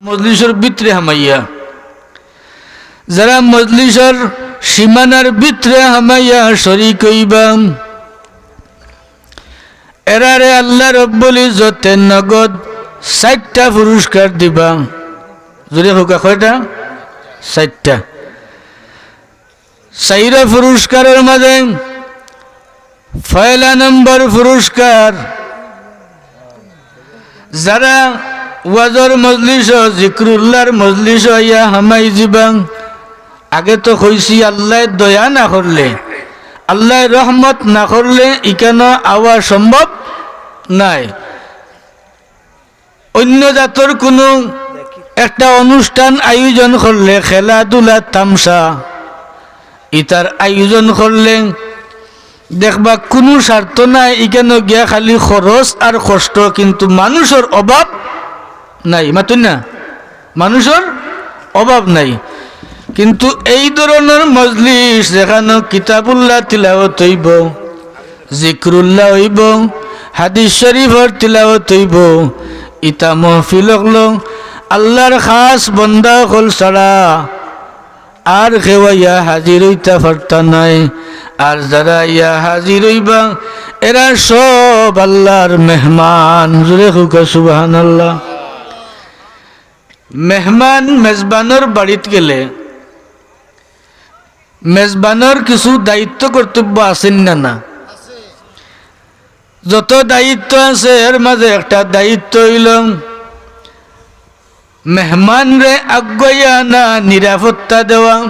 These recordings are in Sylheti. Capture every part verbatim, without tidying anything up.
মজলিসর ভিতরে হামাইয়া, যারা মজলিসর সীমানার ভিতরে হামাইয়া শরিক অইবা, এরারে আল্লাহ রব্বুল ইজ্জতে নগদ চাইরটা পুরস্কার দিবা। জোরে কউক্কা, কয়টা? চাইরটা। চাইর পুরস্কারর মাঝে পয়লা নম্বর পুরস্কার, যারা ওয়াজর মজলিসো, জিক্রুল্লাহর মজলিসো আইয়া হামাই যিবা। আগে তো কইছি, আল্লায় দয়া না করলে, আল্লায় রহমত না করলে ইকানো আওয়া সম্ভব নায়। অইন্য জাতর কুনু একটা অনুষ্ঠান আয়োজন করলে, খেলাধুলা, তামশা, ইতার আয়োজন করলে দেখবা কুনু স্বার্থ নাই, ইকানো গিয়া খালি খরচ আর কষ্ট, কিন্তু মানুষর অভাব নাই। মাতুন না, মানুষর অভাব নাই। কিন্তু এই ধরনর মজলিস যেখানো কিতাবুল্লাহ তিলাওয়াত অইবো, জিক্রুল্লাহ অইবো, হাদিস শরিফর তিলাওয়াত অইবো, ইতা মহফিল অকলো আল্লাহর খাস বন্দা অকল ছাড়া আর কেউ আইয়া হাজির অইতা পারতা নায়। আর যারা আইয়া হাজির অইবা, এরা সব আল্লাহর মেহমান। জোরে কউক্কা সুবহানাল্লাহ। মেহমান মেজবানর বাড়িত গেলে মেজবানর কিছু দায়িত্ব কর্তব্য আছে নি না? না, যত দায়িত্ব আছে, এর মাঝে একটা দায়িত্ব অইলো মেহমানরে আগুয়াইয়া আনা, নিরাপত্তা দেওয়া।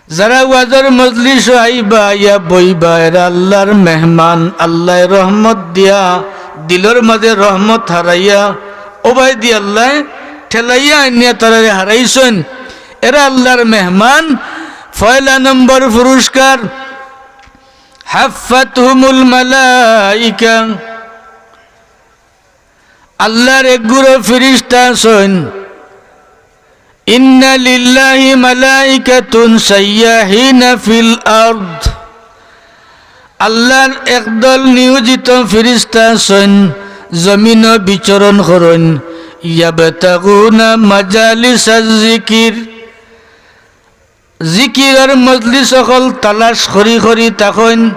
যারা ওয়াজর মজলিসো আইবা, আইয়া বইবা, এরা আল্লাহর মেহমান। আল্লায় রহমত দিয়া, দিলর মাঝে রহমত হারাইয়া, অবায়দি আল্লায় ঠেলাইয়া আনিয়া তারারে হারাইছইন। এরা আল্লাহর মেহমান। পয়লা নম্বর পুরস্কার, হাফফাতহুমুল মালাইকা। আল্লাহর এক গুরু ফিরিস্তা আছইন, ইন্না লিল্লাহি মালাইকাতুন সাইয়াহিনা ফিল আরদ। আল্লাহর একদল নিয়োজিত ফিরিস্তা আছইন, জমিনো বিচরণ করইন। ইয়াবতাগুনা মাজালিসাজ জিকির। জিকিরর মজলিস অকল তালাশ করি করি থাকইন,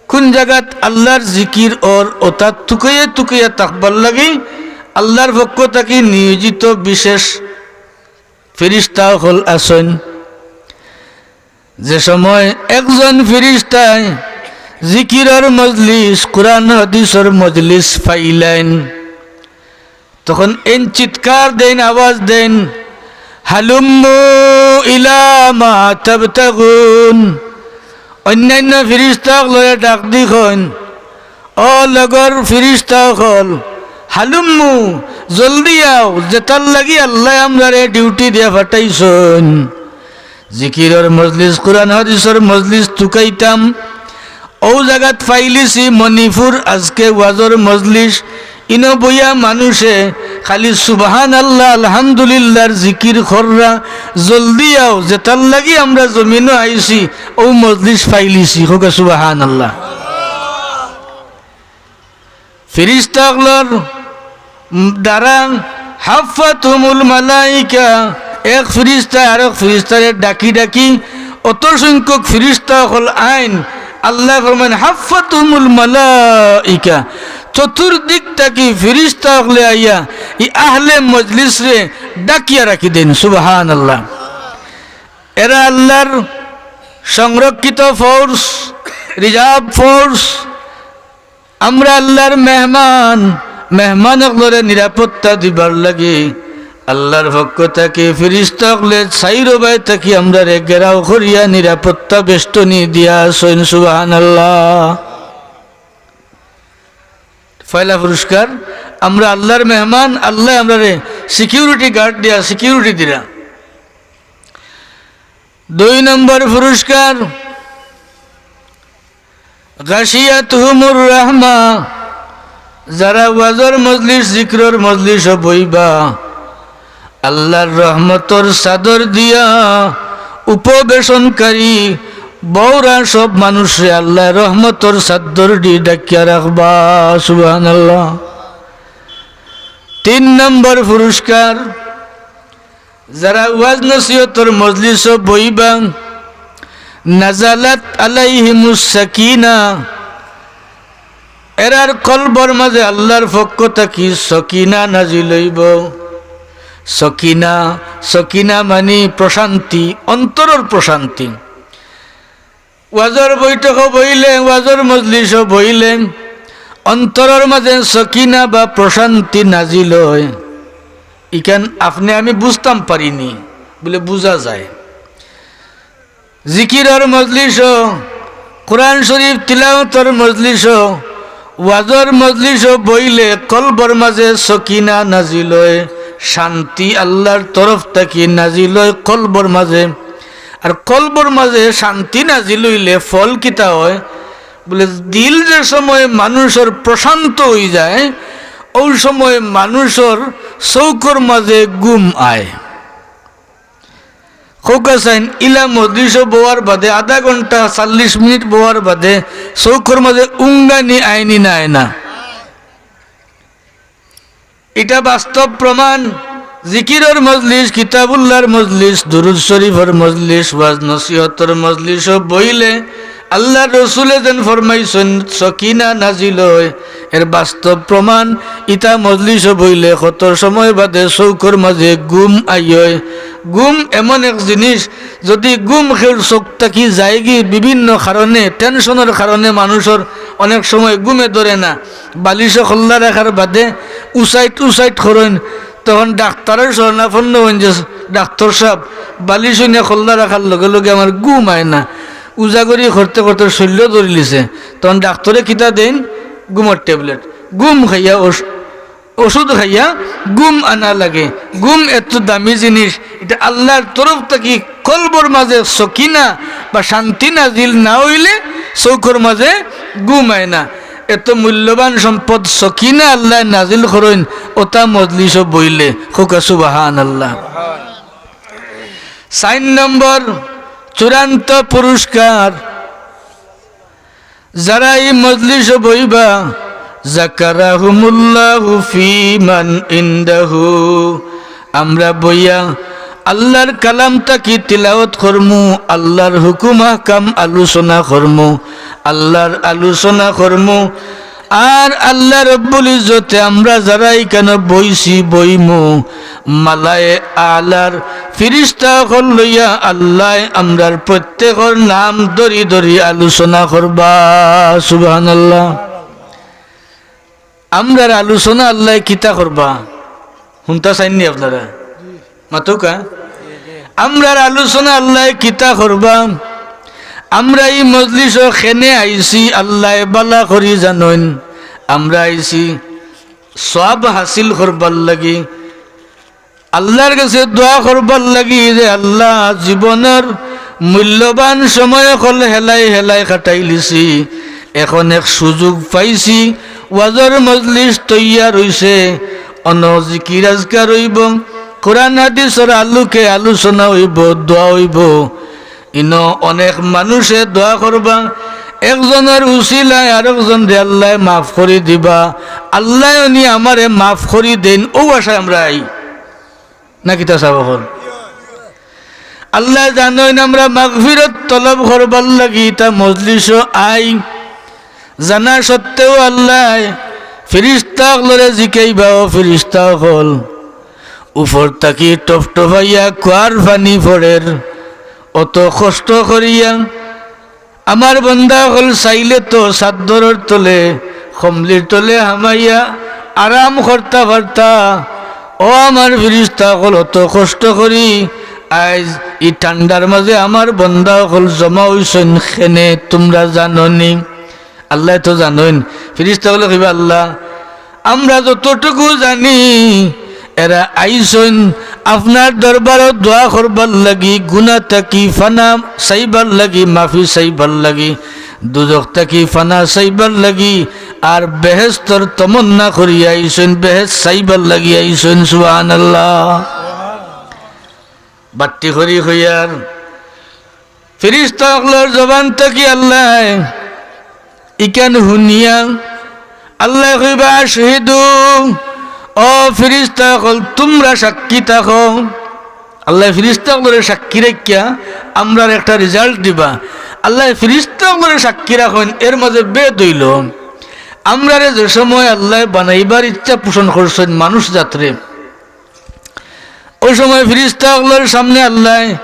কুন জাগাত আল্লাহর জিকির অর, অতাত তুকাইয়া তুকাইয়া থাকবার লাগি আল্লাহর পক্ষ থাকি নিয়োজিত বিশেষ ফিরিস্তা অকল আছইন। যে সময় একজন ফিরিস্তায় জিকিরর মজলিস, কুরআন হাদিসর মজলিস পাইলাইন, তখন এইন চিৎকার দেইন, আওয়াজ দেইন, "হালুম্মু ইলা মা তাবতাগুন।" অইন্যাইন্য ফিরিস্তা অকলরে ডাক দি কইন, "ও লগর ফিরিস্তা অকল, হালুম্মু, জলদি আও, যেতার লাগি আল্লায় আমরারে ডিউটি দিয়া পাঠাইছইন।" জিকিরর মজলিস, কুরআন হাদিসর মজলিস তুকাইতাম। অউ জাগাত পাইলিছি মণিপুর, আজকে ওয়াজর মজলিস। ইনো বইয়া মানুষে খালি সুবহানাল্লাহ, আলহামদুলিল্লাহর জিকির কররা। জলদি আও, যেতার লাগি আমরা জমিনো আইছি, অউ মজলিস পাইলিছি। কউক্কা সুবহানাল্লাহ। ফিরিস্তা অকলর দ্বারা হাফফাতহুমুল মালাইকা, এক ফিরিস্তায় আরক ফিরিস্তারে ডাকি ডাকি অত সংখ্যক ফিরিস্তা অকল আইন। আল্লায় ফরমাইন, "হাফফাতহুমুল মালাইকা।" চতুর্দিক থাকি ফিরিস্তা অকলে আইয়া ই আহলে মজলিসরে ডাকিয়া রাখি দেইন। সুবহানাল্লাহ। এরা আল্লাহর সংরক্ষিত ফোর্স, রিজার্ভ ফোর্স। আমরা আল্লাহর মেহমান, মেহমান অকলরে নিরাপত্তা দিবার লাগি আল্লাহর পক্ষ থাকি ফিরিস্তা অকলে চাইরোবায় থাকি আমরারে ঘেরাও করিয়া নিরাপত্তা বেষ্টনী দিয়া আছইন। সুবহানাল্লাহ। পয়লা পুরস্কার, আমরা আল্লাহর মেহমান, আল্লায় আমরারে সিকিউরিটি গার্ড দিয়া সিকিউরিটি দিরা। দুই নম্বর পুরস্কার, গাশিয়াতহুমুর রাহমা, যারা ওয়াজর মজলিস, জিকিরর মজলিসো বইবা, আল্লাহর রহমতর চাদর দিয়া উপবেশনকারী বউরা সব মানুষরে আল্লায় রহমতর চাদরদি ঢাকিয়া রাখবা। সুবহানাল্লাহ। তিন নম্বর পুরস্কার, যারা ওয়াজ নসিহতর মজলিসো বইবা, নাজালাত আলাইহিমুস সাকিনা, এরার কলবর মাঝে আল্লাহর পক্ষ থাকি সকিনা নাজিল অইবো। সকিনা, সকিনা মানি প্রশান্তি, অন্তরর প্রশান্তি। ওয়াজর বৈঠকো বইলে, ওয়াজর মজলিসো বইলে অন্তরর মাঝে সকিনা বা প্রশান্তি নাজিল অয়। ইখান আপনে আমি বুঝতাম পারিনি, বুলে বুঝা যায়। জিকিরর মজলিসো, কোরআন শরীফ তিলাওতর মজলিসো, ওয়াজর মজলিসো বইলে কলবর মাঝে সকিনা নাজিল অয়, শান্তি আল্লাহর তরফ থাকি নাজিল অয় কলবর মাঝে। আর কলবর মাঝে শান্তি নাজিল অইলে ফল কিতা অয়? বুলে, দিল যে সময় মানুষর প্রশান্ত অইযায়, অউ সময় মানুষর চউখর মাঝে ঘুম আয়। কউক্কা চাইন, ইলা মজলিসো বওয়ার বাদে, আধা ঘন্টা, চল্লিশ মিনিট বওয়ার বাদে চউখর মাঝে উঙ্গানি আয়নি না আয় না? ইটা বাস্তব প্রমাণ। জিকিরর মজলিস, কিতাবুল্লাহর মজলিস, দুরুদ শরীফর মজলিস, ওয়াজ নসিহতর মজলিসো বইলে আল্লাহর রসুলে যেন ফরমাইছইন, সকিনা নাজিল অয়। এর বাস্তব প্রমাণ, ইতা মজলিসো বইলে কত সময় বাদে চউখর মাঝে ঘুম আইয়। ঘুম এমন এক জিনিস, যুদি ঘুম কেউর চউখ থাকি যায়গি বিভিন্ন কারণে, টেনশনর কারণে মানুষর অনেক সময় ঘুমে ধরে না, বালিশো কল্লা রাখার বাদে উসাইট উসাইট করইন, তখন ডাক্তারর শরণাপন্ন অইন যে, "ডাক্তর সাব, বালিশো নিয়া কল্লা রাখার লগে লগে আমার ঘুম আয় না, উজাগরি করতে করতে শইল্লো ধরিলিছে।" তখন ডাক্তরে কিতা দেইন? ঘুমর ট্যাবলেট। ঘুম খাইয়া অস-, অষুধ খাইয়া ঘুম আনা লাগে। ঘুম এত দামি জিনিস, ইটা আল্লাহর তরফ থাকি কলবর মাঝে সকিনা বা শান্তি নাজিল না অইলে চউখর মাঝে ঘুম আয় না। এত মূল্যবান সম্পদ সকিনা আল্লায় নাজিল করইন অতা মজলিসো বইলে। কউক্কা সুবহানাল্লাহ। চাইর নম্বর চূড়ান্ত পুরস্কার, যারা ই মজলিসো বইবা, যাকারাহুমুল্লাহু ফীমান ইনদাহু। আমরা বইয়া আল্লাহর কালাম থাকি তিলাওয়াত করমু, আল্লাহর হুকুম আহকাম আলোচনা করমু, আল্লাহর আলোচনা করমু। আর আল্লাহ রব্বুল ইজ্জতে আমরা যারা ইখানো বইছি, বইমু, মালায়ে আলার ফিরিস্তা অকল লইয়া আল্লায় আমরার প্রত্যেকর নাম ধরি ধরি আলোচনা করবা। সুবহানাল্লাহ। আমরার আলোচনা আল্লায় কিতা করবা? হুনতা চাইননি আপনারা? মাতউক্কা। আমরার আলোচনা আল্লায় কিতা করবা? আমরা ই মজলিসো কেনে আইছি আল্লায় বালা করি জানইন। আমরা আইছি সওয়াব হাসিল করবার লাগি, আল্লাহর গেছে দোয়া করবার লাগি যে, "আল্লাহ, জীবনর মূল্যবান সময় অকল হেলায় হেলায় কাটাইলিছি, এখন এক সুযোগ পাইছি, ওয়াজর মজলিস তৈয়ার অইছে, অনো জিকির আজকার অইবো, কোরআন হাদিসর আলোকে আলোচনা অইবো, দোয়া অইবো।" ইনো অনেক মানুষে দোয়া করবা, একজনর উসিলায় আরকজনরে আল্লায় মাফ করি দিবা, আল্লায় অনি আমারে মাফ করি দেইন, অউ আশায় আমরা আই। না কিতা সাব অকল? আল্লায় জানইন আমরা মাগফিরত তলব করবার লাগি ইতা মজলিসো আই। জানা সত্ত্বেও আল্লায় ফিরিস্তা অকলরে জিকাইবা, "ও ফিরিস্তা অকল, উপর থাকি টপটপাইয়া কুয়ার পানি পড়ের, অত কষ্ট করিয়া আমার বন্দা অকল চাইলে তো চাদ্দরর তলে, কমলির তলে হামাইয়া আরাম করতা পারতা। ও আমার ফিরিস্তা অকল, অত কষ্ট করি আইজ ই ঠান্ডার মাঝে আমার বন্দা অকল জমা অইছইন কেনে, তুমরা জানো নি?" আল্লায় তো জানইন। ফিরিস্তা অকলে কইবা, "আল্লাহ, আমরা যতটুকু জানি, এরা আইছইন আপনার দরবারো দোয়া করবার লাগি, গুনা থাকি ফানা চাইবার লাগি, মাফি চাইবার লাগি, দুজখ থাকি ফানা চাইবার লাগি, আর বেহেস্তর তমন্না করি আইছইন, বেহেস্ত চাইবার লাগি আইছইন।" সুবহানাল্লাহ। বাট্টি করি কইয়ার ফিরিস্তা অকলর জবান থাকি আল্লায় ইখান হুনিয়া আল্লায় কইবা, "আশহিদু, ও ফিরিস্তা অকল, তুমরা সাক্ষী থাকো। আল্লায় ফিরিস্তা অকলরে সাক্ষী রাখিয়া আমরার একটা result দিবা। আল্লায় ফিরিস্তা অকলরে সাক্ষী রাখইন, এর মাঝে ভেদ অইলো, আমরারে যে সময় আল্লায় বানাইবার ইচ্ছা পোষণ করছইন মানুষ জাতরে, অউ সময় ফিরিস্তা অকলর সামনে আল্লায়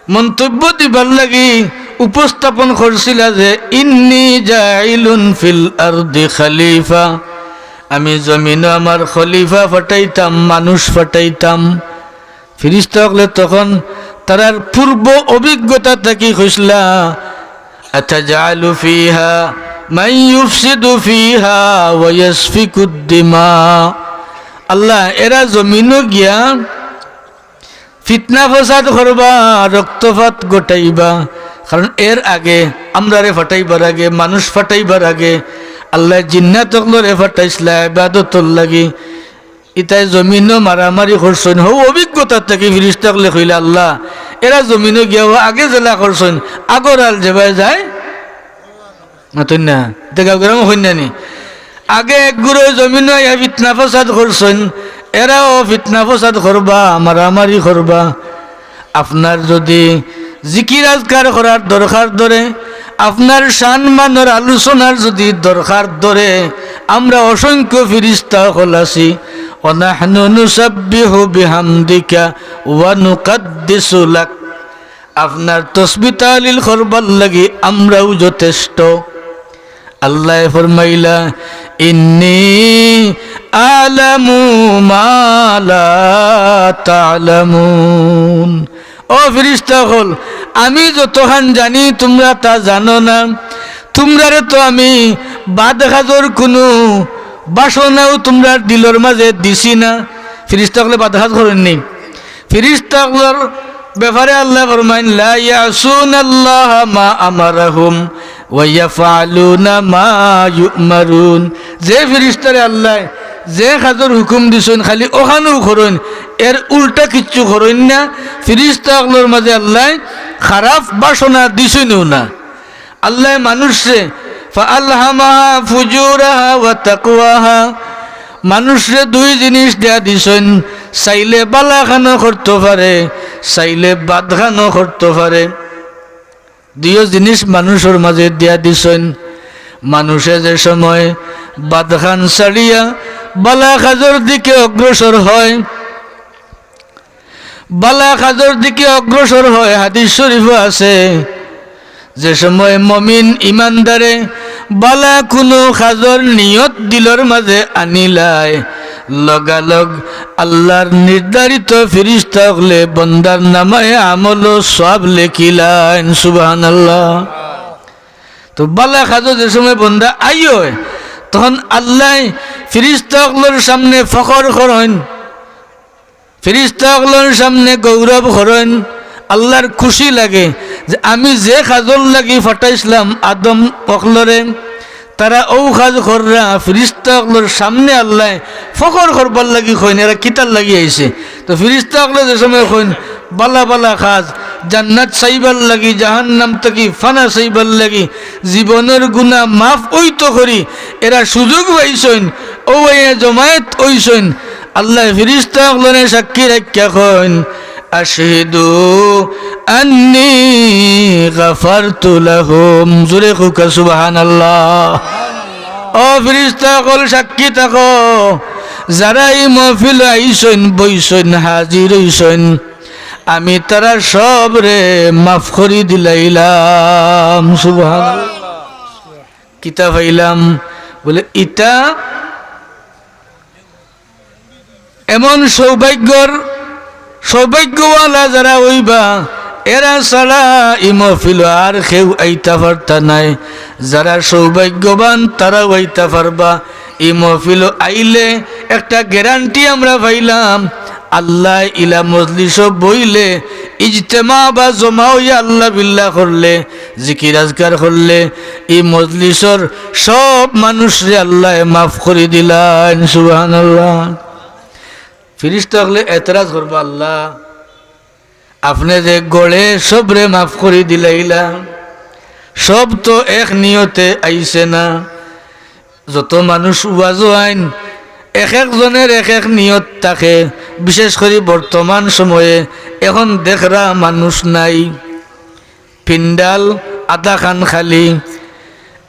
মন্তব্য দিবার লাগি উপস্থাপন করছিলা যে, "ইন্নী জাইলুন ফিল আরদি খলিফা", আমি জমিনো আমার খলিফা পাঠাইতাম, মানুষ পাঠাইতাম। ফিরিস্তা অকলে তখন তারার পূর্ব অভিজ্ঞতা থাকি কইছলা, "আতাজআলু ফিহা মান ইউফসিদু ফিহা ওয়া ইয়াসফিকুদ দিমা।" আল্লাহ, এরা জমিনো গিয়া ফিতনা ফসাদ করবা, রক্তপাত ঘটাইবা। কারণ এর আগে, আমরারে পাঠাইবার আগে, মানুষ পাঠাইবার আগে আল্লায় জিন্নাত অকলরে পাঠাইছলা ইবাদতর লাগি। ইতায় জমিনো মারামারি করছইন, হউ অভিজ্ঞতা থাকি ফিরিস্তা অকলে কইলা, "আল্লাহ, এরা জমিনো গিয়া অউ আগে যেলা করছইন, আগর আল যেবায় যায়।" মাতইন না, ইতা গাঁও গ্রামো কইন না নি? আগে এক গুরু জমিনো আইয়া ফিতনা ফসাদ করছইন, এরাও ফিতনা ফসাদ করবা, মারামারি করবা। আপনার যদি জিকির আজকার করার দরকার ধরে, আপনার শান মানর আলোচনার যদি দরকার ধরে, আমরা অসংখ্য ফিরিস্তা অকল আছি। ওয়া নাহনু নুসাব্বিহু বিহামদিকা ওয়া নুকাদ্দিসু লাক। আপনার তসবি তাহলিল করবার লাগি আমরাও যথেষ্ট। আল্লায় ফরমাইলা, "ইন্নী আ'লামু মা লা তা'লামুন।" ও ফিরিস্তা অকল, আমি যতখান জানি তুমরা তা জানো না। তুমরারে তো আমি বাদ খাজর কুনু বাসনাও তুমরার দিলর মাঝে দিছি না। ফিরিস্তা অকলে বাদ খাজ করইন নি? ফিরিস্তা অকলর ব্যাপারে আল্লায় ফরমাইন, "লা ইয়াসুনাল্লাহা মা আমারাহুম ওয়া ইয়াফআলুনা মা ইউমারুন।" যে ফিরিস্তারে আল্লায় যে কাজর হুকুম দিছইন, খালি অখানউ করইন, এর উল্টা কিচ্ছু করইন না। ফিরিস্তা অকলর মাঝে আল্লায় খারাপ বাসনা দিছইনউ না। আল্লায় মানুষরে, "ফাআলহামাহা ফুজুরাহা ওয়া তাকওয়াহা", মানুষরে দুই জিনিস দিয়া দিছইন, চাইলে বালা খানো করতো পারে, চাইলে বাদ খানো করতো পারে। দুইও জিনিস মানুষর মাঝে দিয়া দিছইন। মানুষে যে সময় বাদ খান ছাড়িয়া বালা কাজর দিকে অগ্রসর হয়, বালা কাজর দিকে অগ্রসর হয়, হাদিস শরীফো আছে, যে সময় মমিন ইমানদারে বালা কুনু কাজর নিয়ত দিলর মাঝে আনিলায়, লগালগ আল্লাহর নির্ধারিত ফিরিস্তা অকলে বন্দার নামায়ে আমলো সওয়াব লেখিলাইন। সুবহানাল্লাহ। তো বালা কাজো যে সময় বন্দা আইয়, তখন আল্লায় ফিরিস্তা অকলর সামনে ফখর করইন, ফিরিস্তা অকলর সামনে গৌরব করইন, আল্লাহর খুশি লাগে যে আমি যে কাজর লাগি ফাটাইছলাম আদম অকলরে, তারা অউ কাজ কররা। ফিরিস্তা অকলর সামনে আল্লায় ফখর করবার লাগি কইন, এরা কিতার লাগি আইছে? তো ফিরিস্তা অকলে যে সময় কইন, বালা বালা কাজ, জান্নাত চাইবার লাগি, জাহান্নাম থাকি ফানা চাইবার লাগি, জীবনর গুনা মাফ অইতো করি, এরা সুযোগ পাইছইন, অউ আইয়া জমায়েত অইছইন। আল্লায় ফিরিস্তা অকলরে সাক্ষী রাখিয়া কইন, "আশহিদু আন্নী গাফারতু লাহুম।" জোরে কউক্কা সুবহানাল্লাহ। ও ফিরিস্তা অকল, সাক্ষী থাকো, যারা ই মহফিলো আইছইন, বইছইন, হাজির অইছইন, আমি তারা সবরে মাফ করি দিলাইলাম। সুবহানাল্লাহ। কিতা পাইলাম? বলে, ইতা এমন সৌভাগ্যর, সৌভাগ্যওয়ালা যারা অইবা, এরা ছাড়া ই মহফিলো আর কেউ আইতা পারতা নায়। যারা সৌভাগ্যবান, তারাউ আইতা পারবা। ই মহফিলো আইলে একটা গ্যারান্টি আমরা পাইলাম, আল্লায় ইলা মজলিসো বইলে, ইজতেমা বা জমা অইয়া আল্লাহ বিল্লাহ করলে, জিকির আজকার করলে, ই মজলিসর সব মানুষরে আল্লায় মাফ করি দিলাইন। সুবহানাল্লাহ। ফিরিস্তা অকলে এতরাজ করবা, "আল্লাহ, আপনে যে গড়ে সবরে মাফ করি দিলাইলা, সব তো এক নিয়তে আইছে না। যত মানুষ ওয়াজো আইন, এক এক জনের এক এক নিয়ত থাকে। বিশেষ করি বর্তমান সময়ে এখন দেখরা মানুষ নাই, পিন্ডাল আধাখান খালি।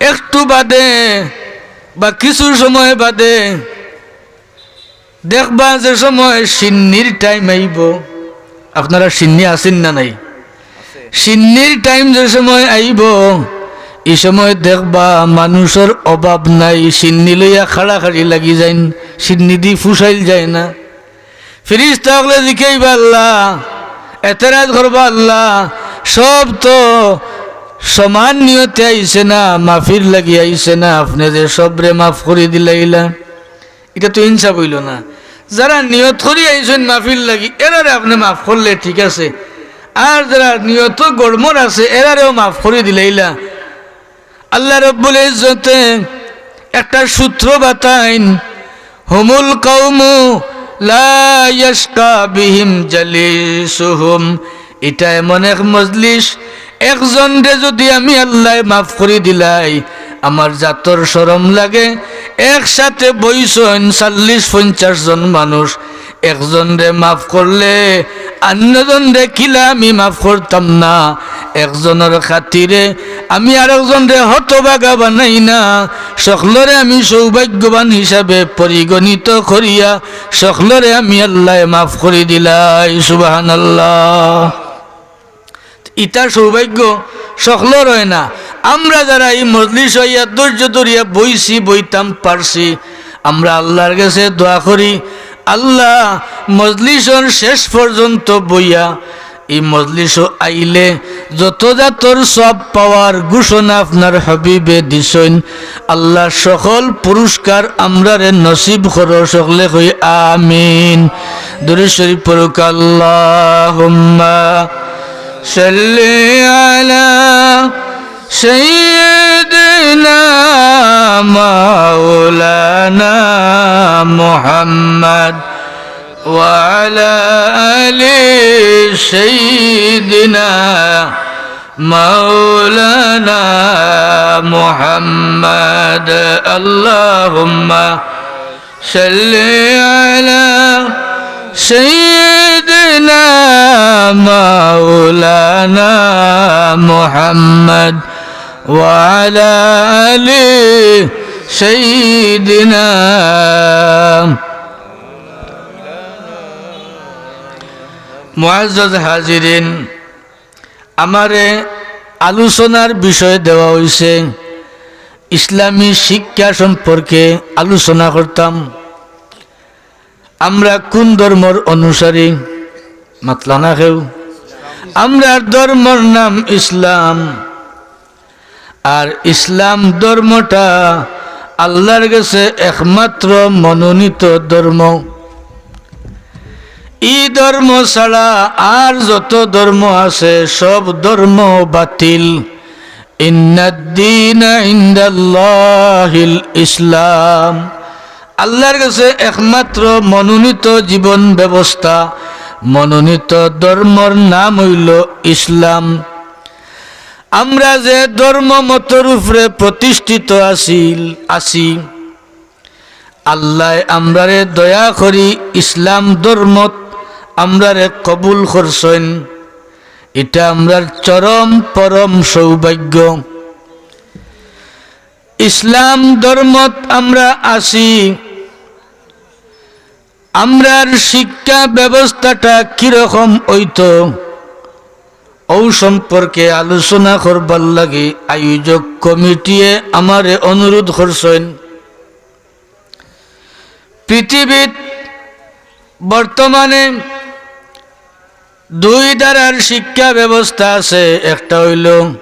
একটু বাদে বা কিছু সময় বাদে দেখবা যে সময় শিন্নির টাইম আইবো, আপনারা শিন্নি আছেন না নাই? শিন্নির টাইম যে সময় আইবো, ই সময় দেখবা মানুষর অভাব নাই, শিন্নি লইয়া খাড়াখাড়ি লাগি যাইন, শিন্নি দি ফুসাইল যায় না। ফিরিস্তা অকলে জিকাইবা আল্লাহ, এতরাজ করবা আল্লাহ, সব তো সমান নিয়তে আইছে না, মাফির লাগি আইছে না, আপনে যে সবরে মাফ করি দিলাইলা, ইটা তো ইনসাফ অইলো না। যারা নিয়ত করি আইছইন মাফির লাগি, এরারে আপনে মাফ করলে ঠিক আছে, আর যারা নিয়ত গড়মড় আছে, এরারেও মাফ করি দিলাইলা। আল্লাহ রব্বুল ইজ্জতে একটা সূত্র বাতাইন, "হুমুল কওমু লা ইয়াশকা বিহিম জালিসুহুম।" ইটা এমন এক মজলিস, একজনরে যুদি আমি আল্লায় মাফ করি দিলাই, আমার জাতর শরম লাগে। একসাথে বইছইন চল্লিশ পঞ্চাশ জন মানুষ, একজনরে মাফ করলে অন্যজনরে কিলা আমি মাফ করতাম না। একজনর খাতিরে আমি আরেকজনরে হতভাগা বানাই না, সকলরে আমি সৌভাগ্যবান হিসাবে পরিগণিত করিয়া সকলরে আমি আল্লায় মাফ করি দিলাই। সুবহানাল্লাহ। ইতা সৌভাগ্য সকলর অয় না। আমরা যারা ই মজলিসো আইয়া ধৈর্য ধরিয়া বইছি, বইতাম পারছি, আমরা আল্লার গেছে দোয়া করি, আল্লাহ, মজলিসর শেষ পর্যন্ত বইয়া ই মজলিসো আইলে যত জাতর সওয়াব পাওয়ার ঘোষণা আপনার হাবিবে দিছইন, আল্লাহ, সকল পুরস্কার আমরারে নসিব করো। সকলে কই আমিন। দুরূদ শরীফ পড়ুক, আল্লাহুম্মা সাল্লি আলা সাইয়্যিদিনা মাওলানা মুহাম্মদ ওয়া আলা আলি সাইয়্যিদিনা মাওলানা মুহাম্মদ। আল্লাহুম্মা সাল্লি আলা সাইয়্যিদিনা মাওলানা মুহাম্মদ ওয়া আলা আলি সাইয়্যিদিনা। মুআজ্জাজ হাজিরিন, আমারে আলোচনার বিষয় দেওয়া অইছে, ইসলামী শিক্ষা সম্পর্কে আলোচনা করতাম। আমরা কুন ধর্মর অনুসারী? মাতলা না কেউ। আমরার ধর্মর নাম ইসলাম। আর ইসলাম ধর্মটা আল্লার গেছে একমাত্র মনোনীত ধর্ম। ই ধর্ম ছাড়া আর যত ধর্ম আছে, সব ধর্ম বাতিল। ইন্নাদ্দীনা ইনদাল্লাহিল ইসলাম। আল্লার গেছে একমাত্র মনোনীত জীবন ব্যবস্থা, মনোনীত ধর্মর নাম অইলো ইসলাম। আমরা যে ধর্ম মতর উপরে প্রতিষ্ঠিত আছিল, আছি, আল্লায় আমরারে দয়া করি ইসলাম ধর্মত আমরারে কবুল করছইন। ইটা আমরার চরম পরম সৌভাগ্য। ইসলাম ধর্মত আমরা আছি, আমরার শিক্ষা ব্যবস্থাটা কিরকম অইতো, অউ সম্পর্কে আলোচনা করবার লাগি আয়োজক কমিটিয়ে আমারে অনুরোধ করছইন। পৃথিবীত বর্তমানে দুই ধারার শিক্ষা ব্যবস্থা আছে, একটা অইলো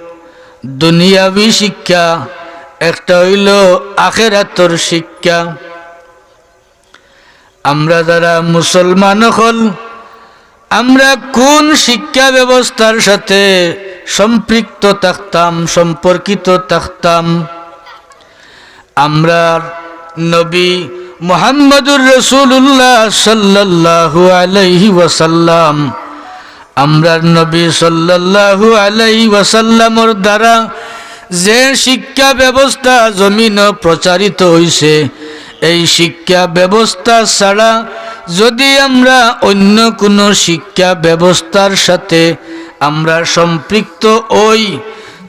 দুনিয়াবি শিক্ষা, একটা অইলো আখেরাতর শিক্ষা। আমরা যারা মুসলমান অকল, আমরা কুন শিক্ষা ব্যবস্থার সাথে সম্পৃক্ত থাকতাম, সম্পর্কিত থাকতাম? আমরার নবী মুহাম্মদুর রাসূলুল্লাহ সাল্লাল্লাহু আলাইহি ওয়াসাল্লাম, আমরার নবী সাল্লাল্লাহু আলাইহি ওয়াসাল্লামর দ্বারা যে শিক্ষা ব্যবস্থা জমিনো প্রচারিত অইছে, এই শিক্ষা ব্যবস্থা ছাড়া যদি আমরা অন্য কোনো শিক্ষা ব্যবস্থার সাথে আমরা সম্পৃক্ত হই,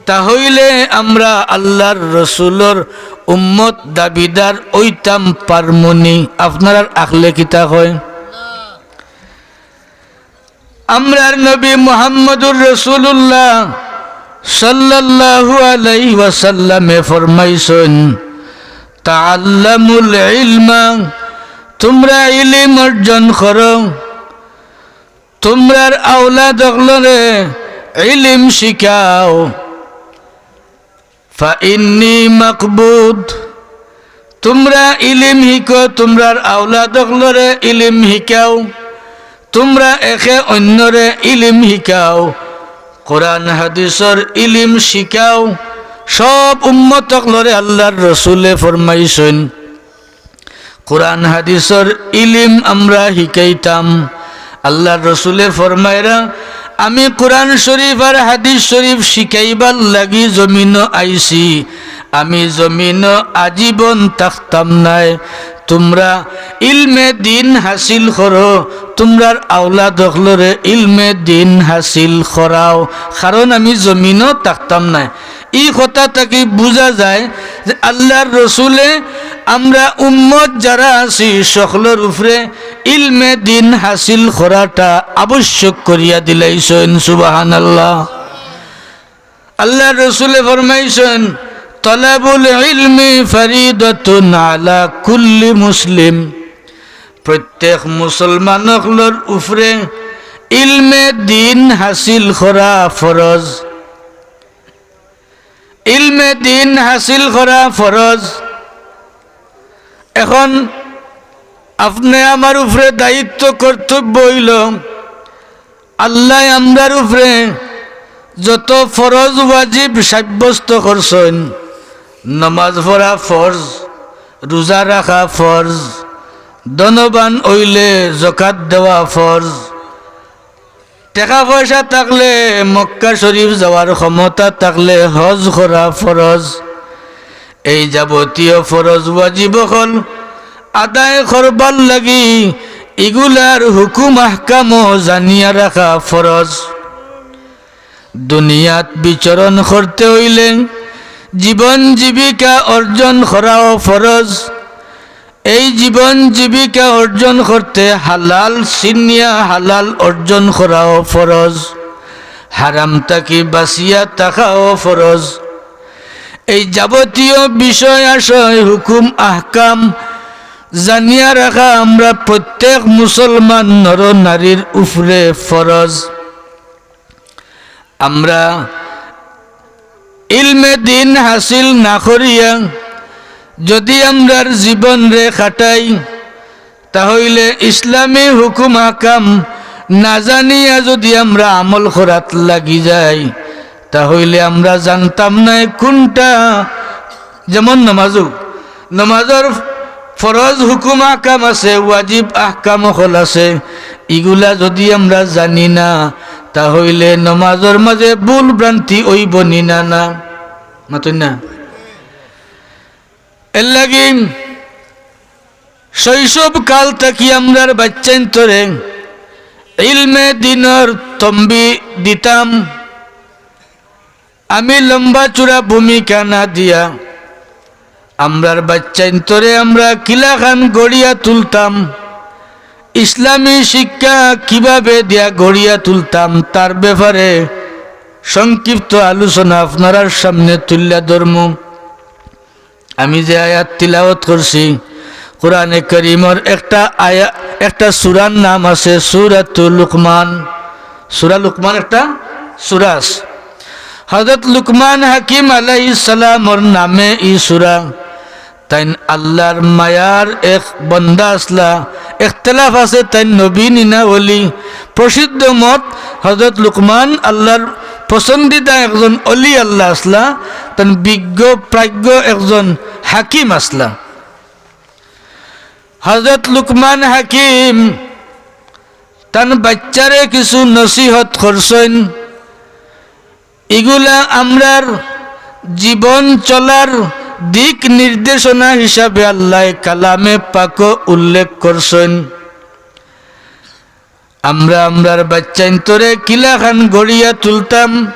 তাহলে আমরা আল্লাহর রসুলর উম্মত দাবিদার অইতাম পারমুনি। আপনারার আখলে কিতা কয়? আমরার নবী মুহাম্মদুর রাসূলুল্লাহ সাল্লাল্লাহু আলাইহি ওয়াসাল্লামে ফরমাইছইন, "তাআল্লামুল ইলমা", তোমরা ইলিম অর্জন করো, তোমরার আওলাদ অকলরে ইলিম শিখাও। "ফাইন্নি মাকবুদ", তোমরা ইলিম হিকো, তোমরার আওলাদ অকলরে ইলিম হিকাও, তোমরা একে অন্যরে ইলিম হিকাও, কোরআন হাদিসর ইলিম শিখাও। সব উম্মত অকলরে আল্লাহর রসুলে ফরমাইছইন, কোরআন হাদিসর ইলিম আমরা হিকাইতাম। আল্লাহর রসুলে ফরমাইরা, "আমি কোরআন শরীফ আর হাদিস শরীফ শিখাইবার লাগি জমিনো আইছি, আমি জমিনো আজীবন থাকতাম নায়। তোমরা ইলমে দিন হাসিল করো, তোমরার আওলাদ অকলরে ইলমে দিন হাসিল করাও, কারণ আমি জমিনো থাকতাম নায়।" ই কথা থাকি বুঝা যায় যে আল্লাহর রসুলে আমরা উম্মত যারা আছি, সকলর উপরে ইলমে দিন হাসিল করাটা আবশ্যক করিয়া দিলাইছইন। সুবহানাল্লাহ। আল্লাহর রসুলে ফরমাইছইন, "তলাবুল ইলমি ফারিদাতুন আলা কুল্লি মুসলিম", প্রত্যেক মুসলমান অকলর উপরে ইলমে দিন হাসিল করা ফরজ। ইলমে দিন হাসিল করা ফরজ। এখন আপনে আমার উপরে দায়িত্ব কর্তব্য অইলো, আল্লায় আমরার উপরে যত ফরজ ওয়াজিব সাব্যস্ত করছইন, নমাজ পড়া ফরজ, রোজা রাখা ফরজ, ধনবান অইলে জকাত দেওয়া ফরজ, টেকা পয়সা থাকলে, মক্কা শরীফ যাওয়ার ক্ষমতা থাকলে হজ করা ফরজ। এই যাবতীয় ফরজ ওয়াজিব অকল আদায় করবার লাগি ইগুলার হুকুম আহকামও জানিয়া রাখা ফরজ। দুনিয়াত বিচরণ করতে অইলে জীবন জীবিকা অর্জন করাও ফরজ। এই জীবন জীবিকা অর্জন করতে হালাল চিনিয়া হালাল অর্জন করাও ফরজ, হারাম থাকি বাঁচিয়া থাকাও ফরজ। এই যাবতীয় বিষয় আশয়, হুকুম আহকাম জানিয়া রাখা আমরা প্রত্যেক মুসলমান নর নারীর উপরে ফরজ। আমরা ইলমে দিন হাসিল না করিয়া যদি আমরার জীবনরে কাটাই, তাহইলে ইসলামী হুকুম আহকাম না জানিয়া যদি আমরা আমল করাত লাগি যাই, তাহইলে আমরা জানতাম নায় কোনটা, যেমন নমাজও, নমাজর ফরজ হুকুম আহকাম আছে, ওয়াজিব আহকাম অকল আছে, ইগুলা যদি আমরা জানি না, তাহইলে নমাজর মাঝে ভুল ভ্রান্তি অইবো নি না? না, মাতইন না? এর লাগি শৈশব কাল থাকি আমরার বাচ্চাইন্তরে ইলমে দিনর তম্বি দিতাম। আমি লম্বা চূড়া ভূমিকা না দিয়া আমরার বাচ্চাইন্তরে আমরা কিলাখান গড়িয়া তুলতাম, ইসলামী শিক্ষা কিভাবে দিয়া গড়িয়া তুলতাম, তার ব্যাপারে সংক্ষিপ্ত আলোচনা আপনারার সামনে তুলিয়া ধরমু। আমি যে আয়াত তিলাওয়াত করছি, কোরআনে করিমর একটা আয়া-, একটা সূরার নাম আছে সূরাতুল লুকমান। সূরা লুকমান একটা সূরা আছে। হযরত লুকমান হাকিম আলাইহিস সালামর নামে ই সূরা। তাইন আল্লাহর মায়ার এক বন্দা আছলা, ইখতিলাফ আছে তাইন নবী নি না অলি। প্রসিদ্ধ মত, হযরত লুকমান আল্লাহর পছন্দিদা একজন অলি আল্লাহ আছলা, তান বিজ্ঞ প্রাজ্ঞ একজন হাকিম আছলা। হযরত লুকমান হাকিম তান বাচ্চারে কিছু নসিহত করছইন। ইগুলা আমরার জীবন চলার দিক নির্দেশনা হিসাবে আল্লায় কালামে পাকো উল্লেখ করছইন। আমরা আমরার বাইচ্চাইন্তরে কিলাখান গড়িয়া তুলতাম,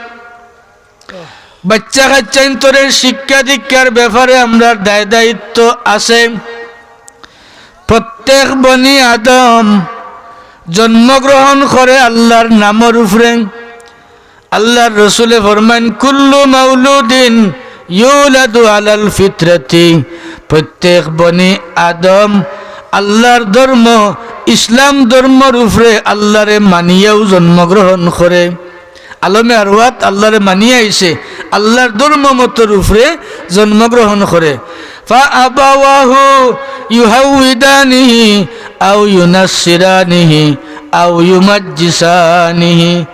বাইচ্চা কাইচ্চাইন্তরে শিক্ষা দীক্ষার ব্যাপারে আমরার দায় দায়িত্ব আছে। প্রত্যেক বনি আদম জন্মগ্রহণ করে আল্লার নামর উপরে। আল্লার রসুলে ফরমাইন, "কুল্লু মাউলুদিন ইউলাদু আলাল ফিতরাতি।" প্রত্যেক বনি আদম আল্লার ধর্ম, ইসলাম ধর্মর উপরে আল্লারে মানিয়াউ জন্মগ্রহণ করে। আলমে আরওয়াত আল্লারে মানিয়া আইছে, আল্লার ধর্ম মতর উপরে জন্মগ্রহণ করে। "ফা আবাওয়াহু ইউহাউইদানিহি আও ইউনাসসিরানিহি আও ইউমাজ্জিসানিহি।"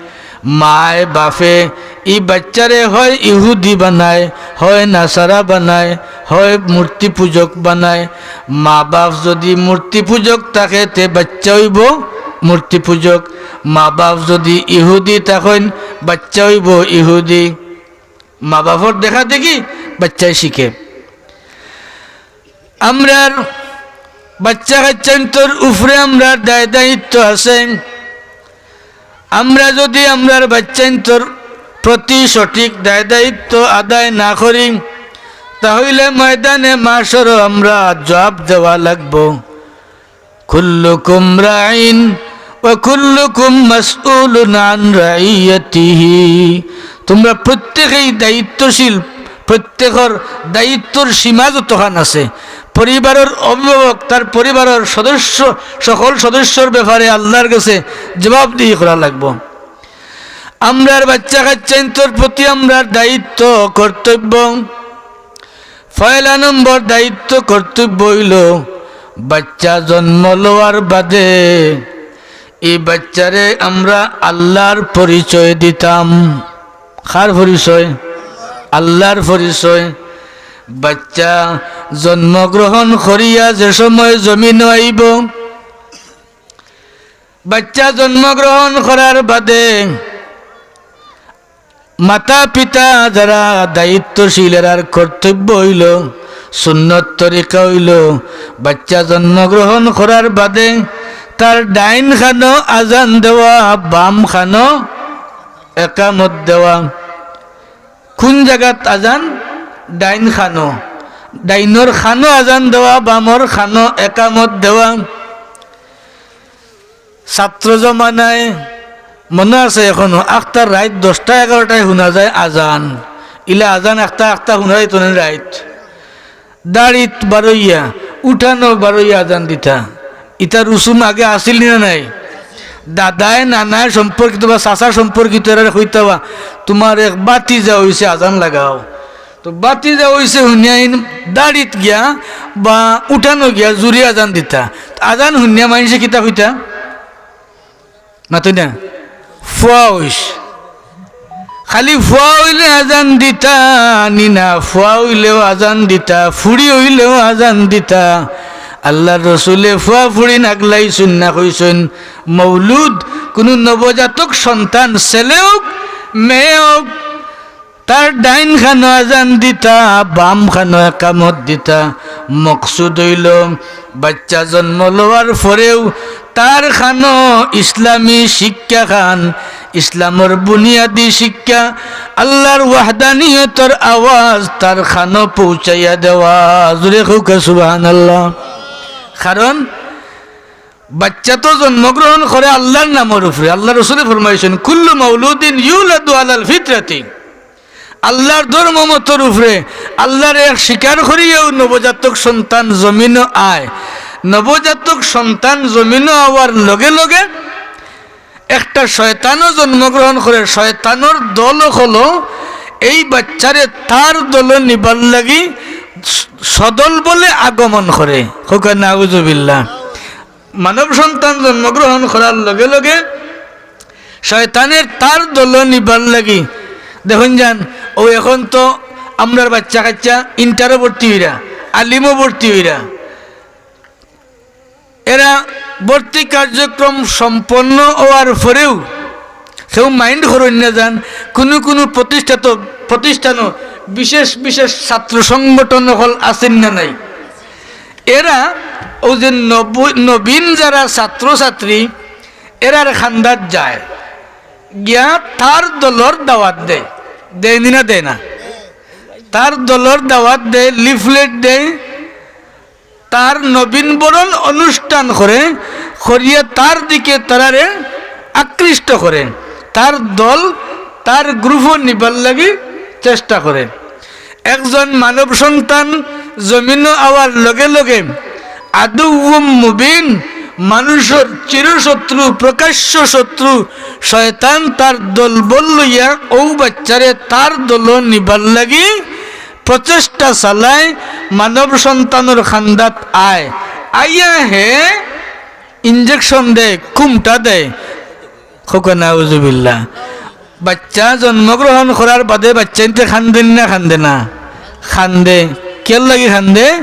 মায় বাফে ই বাইচ্চারে হয় ইহুদি বানায়, হয় নাসারা বানায়, হয় মূর্তি পূজক বানায়। মা বাফ যুদি মূর্তি পূজক থাকে, তে বাইচ্চা অইবো মূর্তি পূজক। মা বাফ যুদি ইহুদি থাকইন, বাইচ্চা অইবো ইহুদি। মা বাফর দেখা দেখি বাইচ্চায় শিখে। আমরার বাইচ্চা কাইচ্চাইন্তর উপরে আমরার দায় দায়িত্ব আছে। আমরা যুদি আমরার বাইচ্চাইন্তর প্রতি সঠিক দায় দায়িত্ব আদায় না করি, তাহইলে ময়দানে মাশরো আমরা জবাব দেওয়া লাগবো। "কুল্লুকুম রাইন ওয়া কুল্লুকুম মাসউলুন আন রাইয়াতিহি।" তুমরা প্রত্যেকেই দায়িত্বশীল, প্রত্যেকর দায়িত্বর সীমা যতখান আছে, পরিবারর অভিভাবক তার পরিবারর সদস্য, সকল সদস্যর ব্যাপারে আল্লার গেছে জবাবদিহি করা লাগবো। আমরার বাইচ্চা কাইচ্চাইন্তর প্রতি আমরার দায়িত্ব, কর্তব্য, পয়লা নম্বর দায়িত্ব, কর্তব্য অইলো বাইচ্চা জন্ম লওয়ার বাদে ই বাইচ্চারে আমরা আল্লার পরিচয় দিতাম। কার পরিচয়? আল্লার পরিচয়। বাইচ্চা জন্মগ্রহণ করিয়া যে সময় জমিনো আইবো, বাইচ্চা জন্মগ্রহণ করার বাদে মাতা পিতা যারা দায়িত্বশীল, এরার কর্তব্য অইলো, সুন্নত তরিকা অইলো, বাইচ্চা জন্মগ্রহণ করার বাদে তার ডাইন কানো আজান দেওয়া, বাম কানো একামত দেওয়া। কুন জাগাত আজান? ডাইন কানো। ডাইনর কানো আজান দেওয়া, বামর কানো একামত দেওয়া। ছাত্র জমানায় মনো আছে এখনো, আখতার রাইত দশটা এগারোটায় হুনা যায় আজান। ইলা আজান আখতা আখতা হুনা যাইতো নানি রাইত। দাড়িত বারইয়া, উঠানো বারইয়া আজান দিতা। ইতা রুসুম আগে আছিল নি না নাই? দাদায়, নানায় সম্পর্কিত বা চাচা সম্পর্কিত এরারে কইতা বা, "তুমার এক ভাতিজা অইছে, আজান লাগাও।" তো ভাতিজা অইছে হুনিয়া ইন দাড়িত গিয়া বা উঠানো গিয়া জুরে আজান দিতা। আজান হুনিয়া মাইনষে কিতা কইতা? মাতইন না? ফুয়া অইছে। খালি ফুয়া অইলে আজান দিতা নি না, ফুয়া অইলেও আজান দিতা, ফুড়ি অইলেও আজান দিতা। আল্লার রসুলে ফুয়া ফুড়িন আগলাইছইন না, কইছইন, মৌলুদ, কুনু নবজাতক সন্তান, ছেলে অউক, মেয়ে অউক, তার ডাইন কানো আজান দিতা, বাম কানো একামত দিতা। মকসুদ অইলো, বাইচ্চা জন্ম লওয়ার পরেউ তার কানো ইসলামী শিক্ষা খান, ইসলামর বুনিয়াদী শিক্ষা, আল্লার ওয়াহদানিয়তর আওয়াজ তার কানো পৌঁছাইয়া দেওয়া। জুরে কউক্কা সুবহানাল্লাহ। কারণ বাইচ্চা তো জন্মগ্রহণ করে আল্লার নামর উপরে। আল্লার রসুলে ফরমাইছইন, "কুল্লু মাউলুদিন ইউলাদু আলাল ফিতরাতি।" আল্লার ধর্ম মতর উপরে, আল্লারে স্বীকার করিয়াউ নবজাতক সন্তান জমিনো আয়। নবজাতক সন্তান জমিনো আওয়ার লগে লগে একটা শয়তানও জন্মগ্রহণ করে। শয়তানর দল অকল এই বাইচ্চারে তার দলো নিবার লাগি স-, সদল বলে আগমন করে। কউক্কা নাউজুবিল্লাহ। মানব সন্তান জন্মগ্রহণ করার লগে লগে শয়তানে তার দলো নিবার লাগি, দেখইন যান, অউ এখন তো আমরার বাইচ্চা কাইচ্চা ইন্টারও ভর্তি অইরা, আলিমও ভর্তি অইরা, এরা ভর্তি কার্যক্রম সম্পন্ন অওয়ার পরেউ কেউ mind করইন না যান, কুনু কুনু প্রতিষ্ঠাত-, প্রতিষ্ঠানও বিশেষ বিশেষ ছাত্র সংগঠন অকল আছইন না নাই? এরা অউ যে নব-, নবীন যারা ছাত্রছাত্রী, এরার খান্দাত যায়, গিয়া তার দলর দাওয়াত দেয়, দেয় নি না দেয় না? তার দলর দাওয়াত দেয়, লিফলেট দেয়, তার নবীনবরণ অনুষ্ঠান করে, করিয়া তার দিকে তারারে আকৃষ্ট করে, তার দল, তার গ্রুপও নিবার লাগি চেষ্টা করে। একজন মানব সন্তান জমিনো আওয়ার লগে লগে আদুউম মুবিন, মানুষর চিরশত্রু, প্রকাশ্য শত্রু শয়তান তার দলবল লইয়া অউ বাচ্চারে তার দলো নিবার লাগি প্রচেষ্টা চালায়। মানব সন্তানর খান্দাত আয়, আইয়া হে ইঞ্জেকশন দেয়, কুমটা দেয়। কউক্কা নাউজুবিল্লাহ। বাচ্চা জন্মগ্রহণ করার বাদে বাচ্চাইন্তে কান্দে নি না কান্দে না? কান্দে। কিয়ার লাগি কান্দে?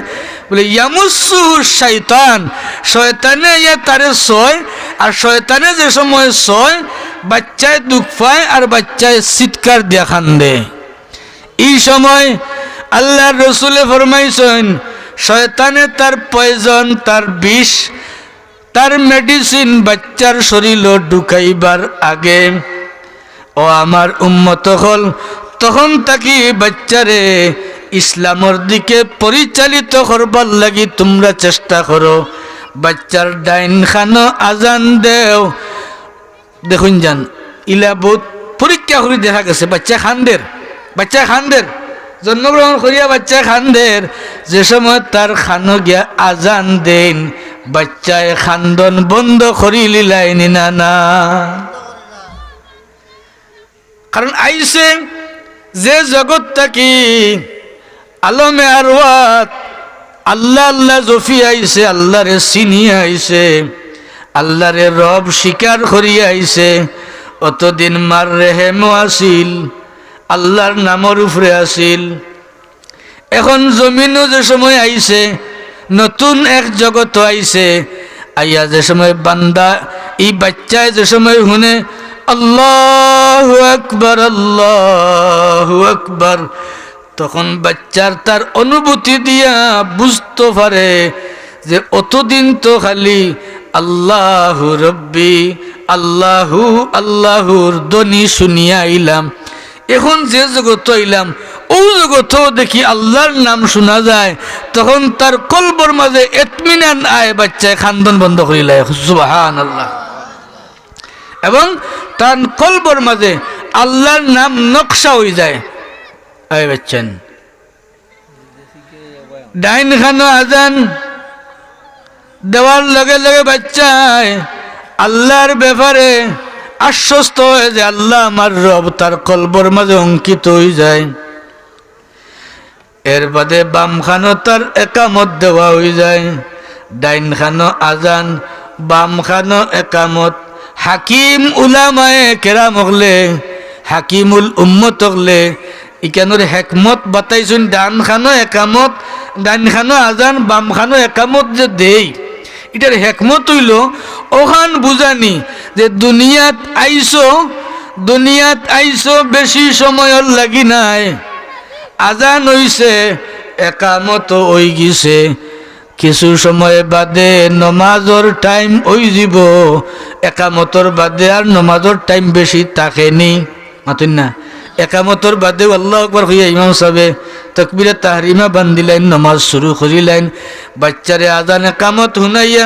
বলে, ইয়ামুসসুহু শাইতান, শয়তানে আইয়া তারে ছয়, আর শয়তানে যে সময় ছয়, বাচ্চায় দুখ পায় আর বাচ্চায় চিৎকার দিয়া কান্দে। ই সময় আল্লার রসুলে ফরমাইছইন, শয়তানে তার পয়জন, তার বিষ, তার মেডিসিন বাচ্চার শরীলো ঢুকাইবার আগে, ও আমার উম্মত অকল, তখন থাকি বাচ্চারে ইসলামর দিকে পরিচালিত করবার লাগি তুমরা চেষ্টা করো। বাচ্চার ডাইন কানো আজান দেও। দেখইন যান, ইলা বউত পরীক্ষা করি দেখা গেছে, বাচ্চায় কান্দের, বাচ্চায় কান্দের, জন্মগ্রহণ করিয়া বাচ্চায় কান্দের, যে সময় তার কানো গিয়া আজান দেইন, বাচ্চায় কান্দন বন্ধ করিলিলাইন নি না? না। কারণ আইছে যে জগৎ থাকি আলমে আরওয়াত, আল্লা আল্লা জফি আইছে, আল্লারে চিনি আইছে, আল্লারে রব স্বীকার করি আইছে। অতদিন মার রেহেমও আছিল, আল্লার নামর উপরে আছিল। এখন জমিনো যে সময় আইছে, নতুন এক জগতো আইছে, আইয়া যে সময় বান্দা, ই বাচ্চায় যে সময় হুনে, "আল্লাহু আকবার, আল্লাহু আকবার", তখন বাচ্চার তার অনুভূতি দিয়া বুঝতো পারে যে অতদিন তো খালি "আল্লাহু রব্বি, আল্লাহু, আল্লাহুর ধ্বনি শুনিয়া আইলাম, এখন যে জগতো আইলাম, অউ জগতো দেখি আল্লার নাম শুনা যায়", তখন তার কলবর মাঝে এতমিনান আয়, বাচ্চায় কান্দন বন্ধ করিলায়। সুবহানাল্লাহ। এবং তার কলবর মাঝে আল্লার নাম নকশা অইযায়। আয় বাচ্চাইন, ডাইন কানো আজান দেওয়ার লগে লগে বাচ্চায় আল্লার ব্যাপারে আশ্বস্ত অয় যে আল্লা আমার রব, তার কলবর মাঝে অঙ্কিত অইযায়। এর বাদে বাম কানো তার একামত দেওয়া অইযায়, ডাইন কানো আজান, বাম কানো একামত। হাকিম উলামায়ে কেরাম অকলে, হাকিমুল উম্মত অকলে ইখানোর হেকমত বাতাইছইন। ডান কানো একামত, ডাইন কানো আজান, বাম কানো একামত যে দেই, ইটার হেকমত অইলো অখান বুঝানি যে দুনিয়াত আইছো, দুনিয়াত আইছো বেশি সময়র লাগি নায়। আজান অইছে, একামত অইগেছে, কিছু সময় বাদে নমাজর টাইম অইযিবো, একামতর বাদে আর নমাজর টাইম বেশি থাকেনি। মাতইন না? একামতর বাদেউ আল্লাহু আকবার কইয়া ইমাম সাবে তকবিরে তাহরিমা বান্দিলাইন, নমাজ শুরু করিলাইন। বাচ্চারে আজান একামত হুনাইয়া,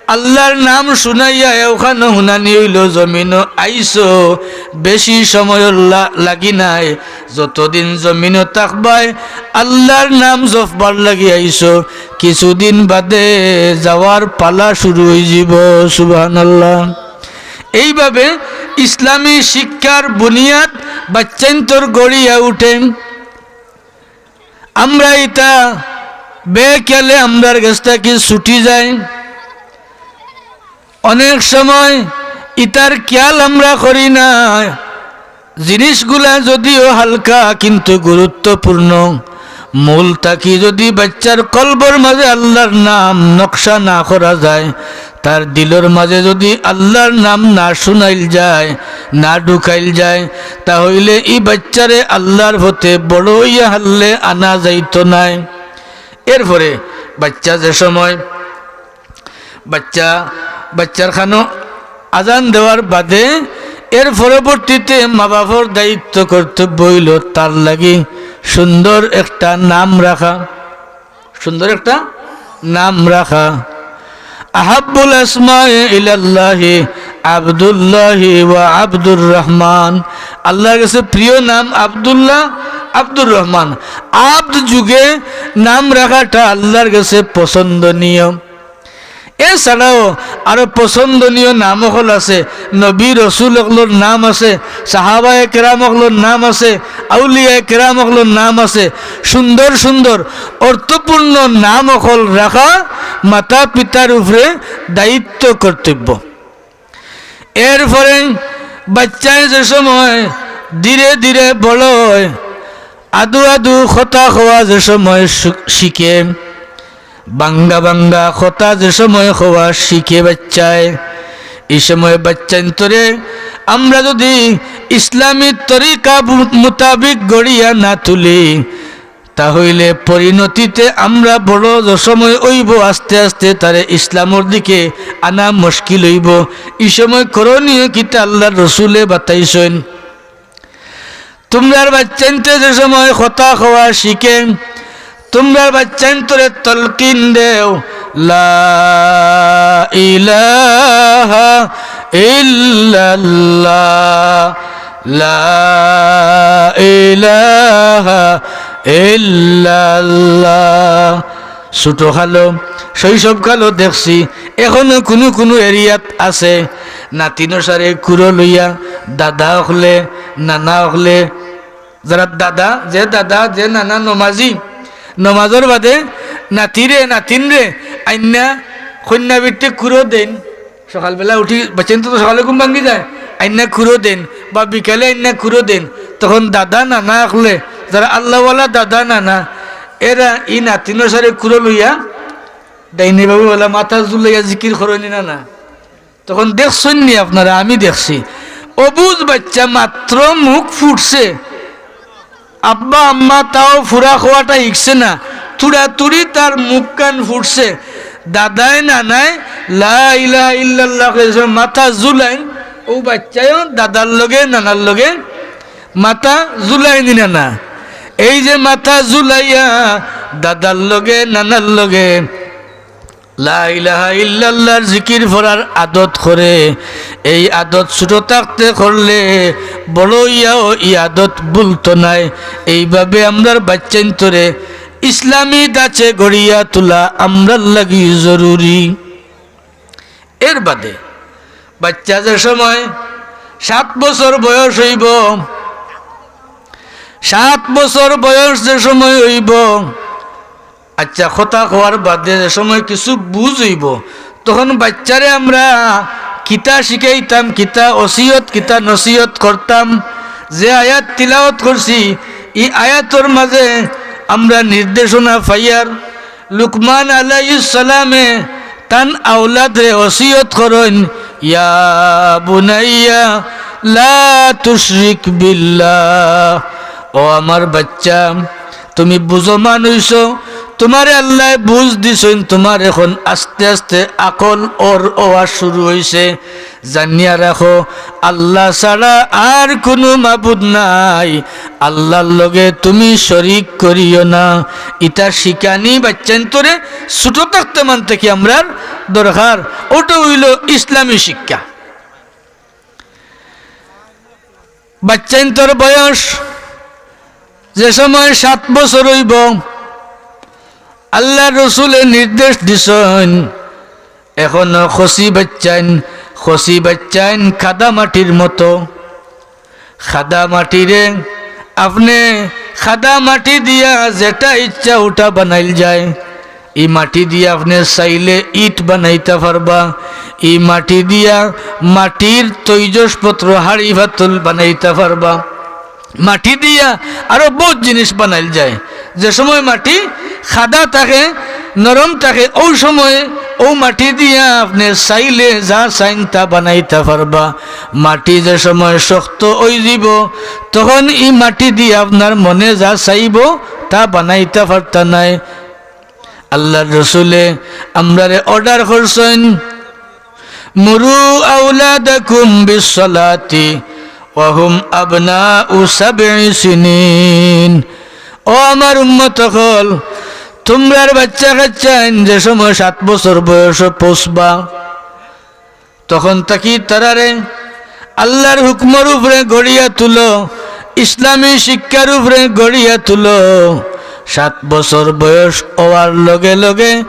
আল্লার নাম শুনাইয়া, অখানো হুনানি অইলো জমিনো আইছো, বেশি সময়র লা-, লাগি নায়। যতদিন জমিনো থাকবায়, আল্লার নাম জপবার লাগি আইছো, কিছুদিন বাদে যাওয়ার পালা শুরু অইযিবো। সুবহানাল্লাহ। এইভাবে ইসলামী শিক্ষার বুনিয়াদ বাচ্চাইন্তর গড়িয়া উঠে। আমরা ইতা বেখেয়ালে আমরার গেছ থাকি ছুটি যায়। অনেক সময় ইতার খেয়াল আমরা করি না। জিনিসগুলা যদিও হালকা, কিন্তু গুরুত্বপূর্ণ। মূল থাকি যদি বাচ্চার কলবর মাঝে আল্লার নাম নকশা না করা যায়, তার দিলর মাঝে যদি আল্লার নাম না শুনাইল যায়, না ঢুকাইল যায়, তা হইলে ই বাচ্চারে আল্লাহর পথে বড় অইয়া হারলে আনা যাইতো নায়। এরপরে বাচ্চা যে সময়, বাচ্চা, বাচ্চার কানো আজান দেওয়ার বাদে এর পরবর্তীতে মা বাপর দায়িত্ব কর্তব্য অইলো তার লাগি সুন্দর একটা নাম রাখা, সুন্দর একটা নাম রাখা। আহাব্বুল আসমায়ে ইলাল্লাহি আব্দুল্লাহি ওয়া আব্দুর রহমান। আল্লাহর কাছে প্রিয় নাম আব্দুল্লাহ, আব্দুর রহমান। আব্দ যুগে নাম রাখাটা আল্লাহর কাছে পছন্দনীয়। এছাড়াও আরো পছন্দনীয় নাম অকল আছে, নবী রসুল অকলর নাম আছে, সাহাবায়ে কেরাম অকলর নাম আছে, আউলিয়ায়ে কেরাম অকলর নাম আছে। সুন্দর সুন্দর অর্থপূর্ণ নাম অকল রাখা মাতা পিতার উপরে দায়িত্ব কর্তব্য। এরপরে বাচ্চায় যে সময় ধীরে ধীরে বড় হয়, আদু আদু কথা কওয়া যে সময় শু-, শিখে, বাঙ্গা বাঙ্গা কথা যে সময় কওয়া শিখে বাচ্চায়, ই সময় বাচ্চাইন্তরে আমরা যদি ইসলামী তরিকা মু-, মোতাবিক গড়িয়া না তুলি, তা হইলে পরিণতিতে আমরা বড় যে সময় অইবো, আস্তে আস্তে তারে ইসলামর দিকে আনা মুশকিল অইবো। ই সময় করণীয় কিতা আল্লাহর রসুলে বাতাইছইন? তুমরার বাচ্চাইন্তে যে সময় কথা কওয়া শিখে, তুমরার বাচ্চাইন্তরে তলকিন দেও, লা ইলাহা ইল্লাল্লাহ, লা ইলাহা ইল্লাল্লাহ। ছোট কালো, শৈশব কালো দেখছি, এখনো কুনু কুনু এরিয়াত আছে, নাতিনর সারে কুরো লইয়া দাদা অকলে, নানা অকলে, যারা দাদা, যে দাদা, যে নানা নমাজি, নমাজর বাদে নাতিরে, নাতিনরে আইন্না কইন্যা বিট্টে কুরো দেইন। সকালবেলা উঠি, বাচ্চাইন্তর তো সকালে ঘুম ভাঙ্গি যায়, আইন্না কুরো দেইন, বা বিকালে আইন্না কুরো দেইন। তখন দাদা, নানা অকলে, যারা আল্লাহওয়ালা দাদা, নানা, এরা ই নাতিনর সারে কুরো লইয়া ডাইনে বামে অলা মাথা ঝুলাইয়া জিকির করইন নি না, না? তখন দেখছইন নি আপনারা? আমি দেখছি। অবুঝ বাচ্চা মাত্র মুখ ফুটছে, আব্বা আম্মা তাও ফুরা কওয়াটা হিকছে না, তুড়াতুড়ি তার মুখখান ফুটছে। দাদায় নানায় লা ইলাহা ইল্লাল্লাহ কইছে, মাথা ঝুলাইন, অউ বাচ্চায়ও দাদার লগে নানার লগে মাথা ঝুলাইন নি না, না? এই যে মাথা ঝুলাইয়া দাদার লগে নানার লগে লা ইলাহা ইল্লাল্লাহর জিকির পড়ার আদত করে, এই আদত ছোট থাকতে করলে বড় অইয়াও ই আদত ভুলতো নায়। এইভাবে আমরার বাচ্চাইন্তরে ইসলামী ধাঁচে গড়িয়া তুলা আমরার লাগি জরুরি। এর বাদে বাচ্চা যে সময় সাত বছর বয়স অইবো, সাত বছর বয়স যে সময় অইবো, আচ্ছা, কথা কওয়ার বাদে যে সময় কিছু বুঝ অইবো, তখন বাচ্চারে আমরা কিতা শিখাইতাম, কিতা ওসিয়ত, কিতা নসিহত করতাম, যে আয়াত তিলাওয়াত করছি, ই আয়াতর মাঝে আমরা নির্দেশনা পাইয়ার। লুকমান আলাইহিস সালামে তান আওলাদরে ওসিয়ত করইন, "ইয়া বুনাইয়া লা তুশরিক বিল্লাহ।" ও আমার বাচ্চা, তুমি বুঝমান অইছো, তুমারে আল্লায় বুঝ দিছইন, তুমার এখন আস্তে আস্তে আকল অর অওয়া শুরু অইছে। জানিয়া রাখো, আল্লাহ ছাড়া আর কুনু মাবুদ নাই, আল্লাহর লগে তুমি শরিক করিও না। ইতা শিখানি বাচ্চাইন্তরে ছোট থাকতে মান থাকি আমরার দরকার, অটা অইলো ইসলামী শিক্ষা। বাচ্চাইন্তর বয়স যে সময় সাত বছর অইবো, আল্লাহর রসুলে নির্দেশ দিছইন, এখনো কচি বাচ্চাইন, কচি বাচ্চাইন কাদা মাটির মতো। কাদা মাটিরে আপনে কাদা মাটি দিয়া যেটা ইচ্ছা ওটা বানাইল যায়। ই মাটি দিয়া আপনে চাইলে ইট বানাইতা পারবা, ই মাটি দিয়া মাটির তৈজসপত্র, হাড়ি পাতল বানাইতা পারবা। মাটি দিয়া আরো বউত জিনিস বানাইল যায়। যে সময় মাটি কাদা থাকে, নরম থাকে, অউ সময় অউ মাটি দিয়া আপনে চাইলে যা চাইন তা বানাইতা পারবা। মাটি যে সময় শক্ত অইযিবো, তখন ই মাটি দিয়া আপনার মনে যা চাইবো তা বানাইতা পারতা নায়। আল্লার রসুলে আমরারে order করছইন, "মুরু আওলাদাকুম বিসসালাতি ওয়া হুম আবনাউ সাবই সিনিন।" ও আমার উম্মত অকল, তুমরার বাইচ্চা-কাইচ্চাইন যে সময় সাত বছর বয়সো পৌঁছবা, তখন থাকি তারারে আল্লার হুকুমর উপরে গড়িয়া তুলো, ইসলামী শিক্ষার উপরে গড়িয়া তুলো। সাত বছর বয়স অওয়ার লগে লগে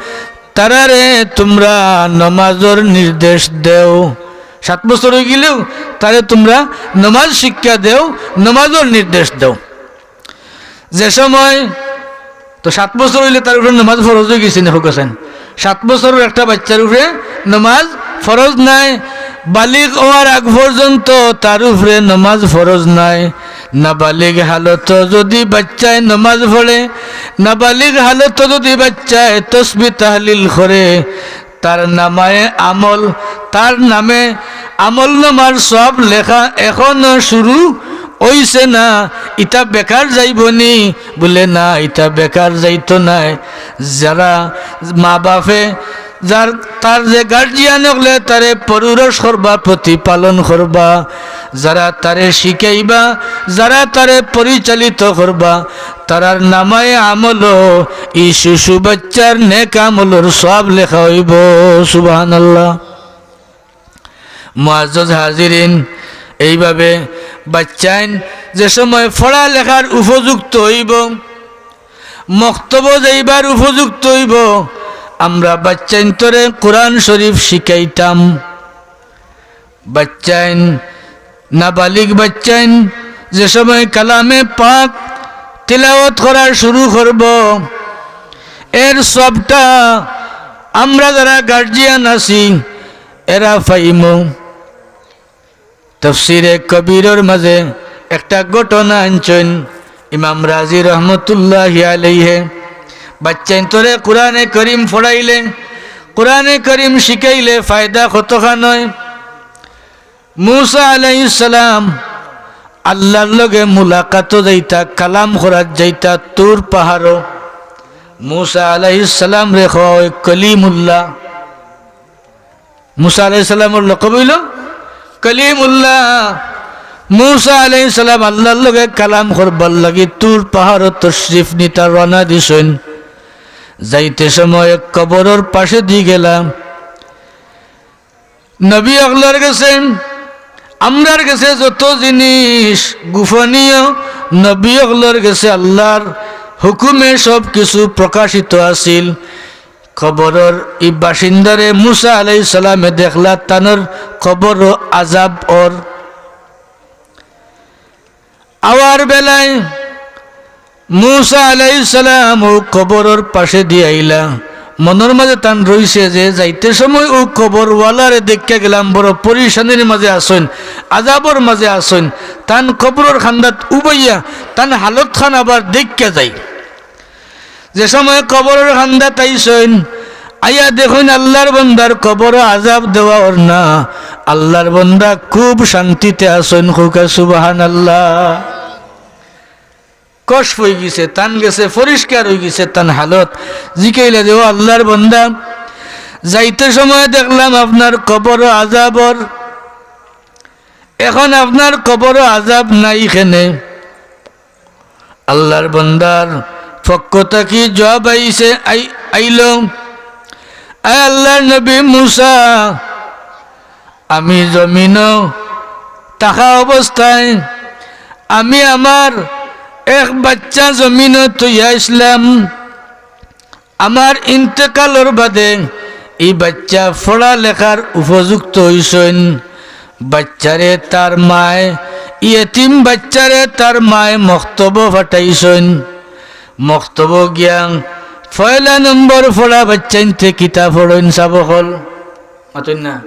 তারারে তুমরা নমাজর নির্দেশ দেও। সাত বছর অইগেলেউ তারে তুমরা নমাজ শিক্ষা দেও, নমাজর নির্দেশ দেও। যে সময় তো সাত বছর অইলে তার উপরে নমাজ ফরজ অইগেছে নি, কউক্কা চাইন? সাত বছরর একটা বাইচ্চার উপরে নমাজ ফরজ নায়। বালিগ অওয়ার আগ পর্যন্ত তার উপরে নমাজ ফরজ নায়। নাবালিগ হালতো যুদি বাইচ্চায় নমাজ পড়ে, নাবালিগ হালতো যুদি বাইচ্চায় তসবি তাহলিল করে, তার নামায়ে আমল, তার নামে আমলনামার সওয়াব লেখা এখনো শুরু অইছে না, ইতা বেকার যাইবো নি? বুলে, না, ইতা বেকার যাইতো নায়। যারা মা-বাফে, যার, তার যে guardian অকলে তারে পরুরস করবা, প্রতিপালন করবা, যারা তারে শিখাইবা, যারা তারে পরিচালিত করবা, তারার নামায়ে আমলো ই শিশু বাইচ্চার নেক আমলর সওয়াব লেখা অইবো। সুবহানাল্লাহ। মুআজ্জাজ হাজিরিন, এইভাবে বাইচ্চাইন যে সময় পড়ালেখার উপযুক্ত অইবো, মক্তবো যাইবার উপযুক্ত অইবো, আমরা বাইচ্চাইন্তরে কোরআন শরীফ শিখাইতাম। বাইচ্চাইন, নাবালিগ বাইচ্চাইন যে সময় কালামে পাক তিলাওয়াত করা শুরু করবো, এর সওয়াবটা আমরা যারা guardian আছি, এরা পাইমু। তফসিরে কবিরর মাঝে একটা ঘটনা আনছইন ইমাম রাজি রহমতুল্লাহি আলাইহে। বাইচ্চাইন্তরে কোরআনে করিম পড়াইলে, কোরআনে করিম শিখাইলে ফায়দা কতখান অয়। মুসা আলাইহিস সালাম আল্লার লগে মুলাকাতো যাইতা, কালাম করাত যাইতা তুর পাহাড়ো। মুসা আলাইহিস সালামরে কওয়া অয় কলিমুল্লাহ। মুসা আলাইহিস সালামর লকব অইলো কলিমুল্লাহ। মুসা আলাইহিস সালাম আল্লার লগে কালাম করবার লাগি তুর পাহাড়ো তশরিফ নিতা রওয়ানা দিছইন। যাইতে সময় এক কবরর পাশেদি গেলা। নবী অকলর গেছে, আমরার গেছে যত জিনিস গোপনীয়, নবী অকলর গেছে আল্লার হুকুমে সব কিছু প্রকাশিত আছিল। কবরর ই বাসিন্দারে মুসা আলাইহিস সালামে দেখলা, তানর কবরো আজাব অর। আওয়ার বেলায় মুসা আলাইহিস সালাম অউ কবরর পাশেদি আইলা। মনর মাঝে তান রইছে যে যাইতে সময় অউ কবরওয়ালারে দেখিয়া গেলাম, বড় পরিশানির মাঝে আছইন, আজাবর মাঝে আছইন। তান কবরর কান্দাত উবাইয়া তান হালতখান আবার দেখিয়া যাই। যে সময় কবরর কান্দাত আইছইন, আইয়া দেখইন আল্লার বন্দার কবরো আজাব দেওয়া অর না, আল্লার বন্দা খুব শান্তিতে আছইন। কউক্কা সুবহানাল্লাহ। কশফ অইগেছে, তান গেছে পরিষ্কার অইগেছে তান হালত। জিকাইলা যে, "ও আল্লার বন্দা, যাইতে সময় দেখলাম আপনার কবরো আজাব অর, এখন আপনার কবরো আজাব নাই কেনে?" আল্লার বন্দার পক্ষ থাকি জবাব আইছে, আই-, আইলো, "আয় আল্লার নবী মুসা, আমি জমিনো থাকা অবস্থায় আমি আমার এক বাইচ্চা জমিনো থইয়া আইছলাম। আমার ইন্তেকালর বাদে ই বাইচ্চা পড়ালেখার উপযুক্ত অইছইন। বাইচ্চারে তার মায়, এতিম বাইচ্চারে তার মায় মক্তবো পাঠাইছইন। মক্তবো গিয়া পয়লা নম্বর পড়া বাইচ্চাইন্তে কিতা পড়ইন সাব অকল?" মাতইন না।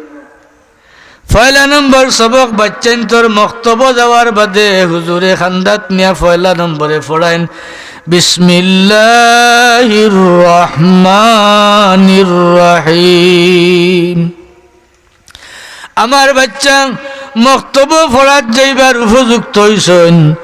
পয়লা নম্বর সবক, বাচ্চাইন্তর মক্তবো যাওয়ার বাদে হুজুরে খান্দাত নিয়া পয়লা নম্বরে পড়াইন, "বিসমিল্লাহির রহমানির রহিম।" আমার বাচ্চা মক্তবো পড়াত যাইবার উপযুক্ত অইছইন,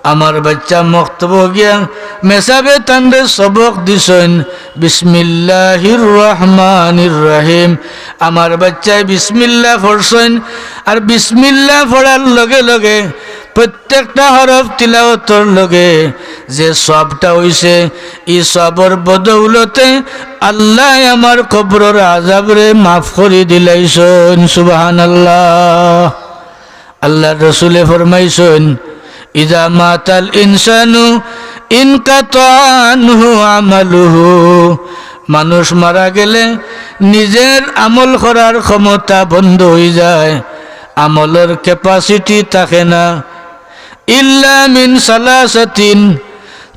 আমার বাচ্চা মক্তবো গিয়া মেসাবে তানরে সবক দিছইন, "বিসমিল্লাহির রহমানির রহিম।" আমার বাচ্চায় বিসমিল্লাহ পড়ছইন, আর বিসমিল্লাহ পড়ার লগে লগে প্রত্যেকটা হরফ তিলাওয়াতর লগে যে সওয়াবটা অইছে, ই সওয়াবর বদৌলতে আল্লায় আমার কবরর আযাবরে মাফ করি দিলাইছইন। সুবহানাল্লাহ। আল্লার রসুলে ফরমাইছইন, "ইযা মাতাল ইনসানু ইনকাতা আনহু আমালুহু।" মানুষ মারা গেলে নিজের আমল করার ক্ষমতা বন্ধ অইযায়, আমলর capacity থাকে না। "ইল্লা মিন সালাসাতিন",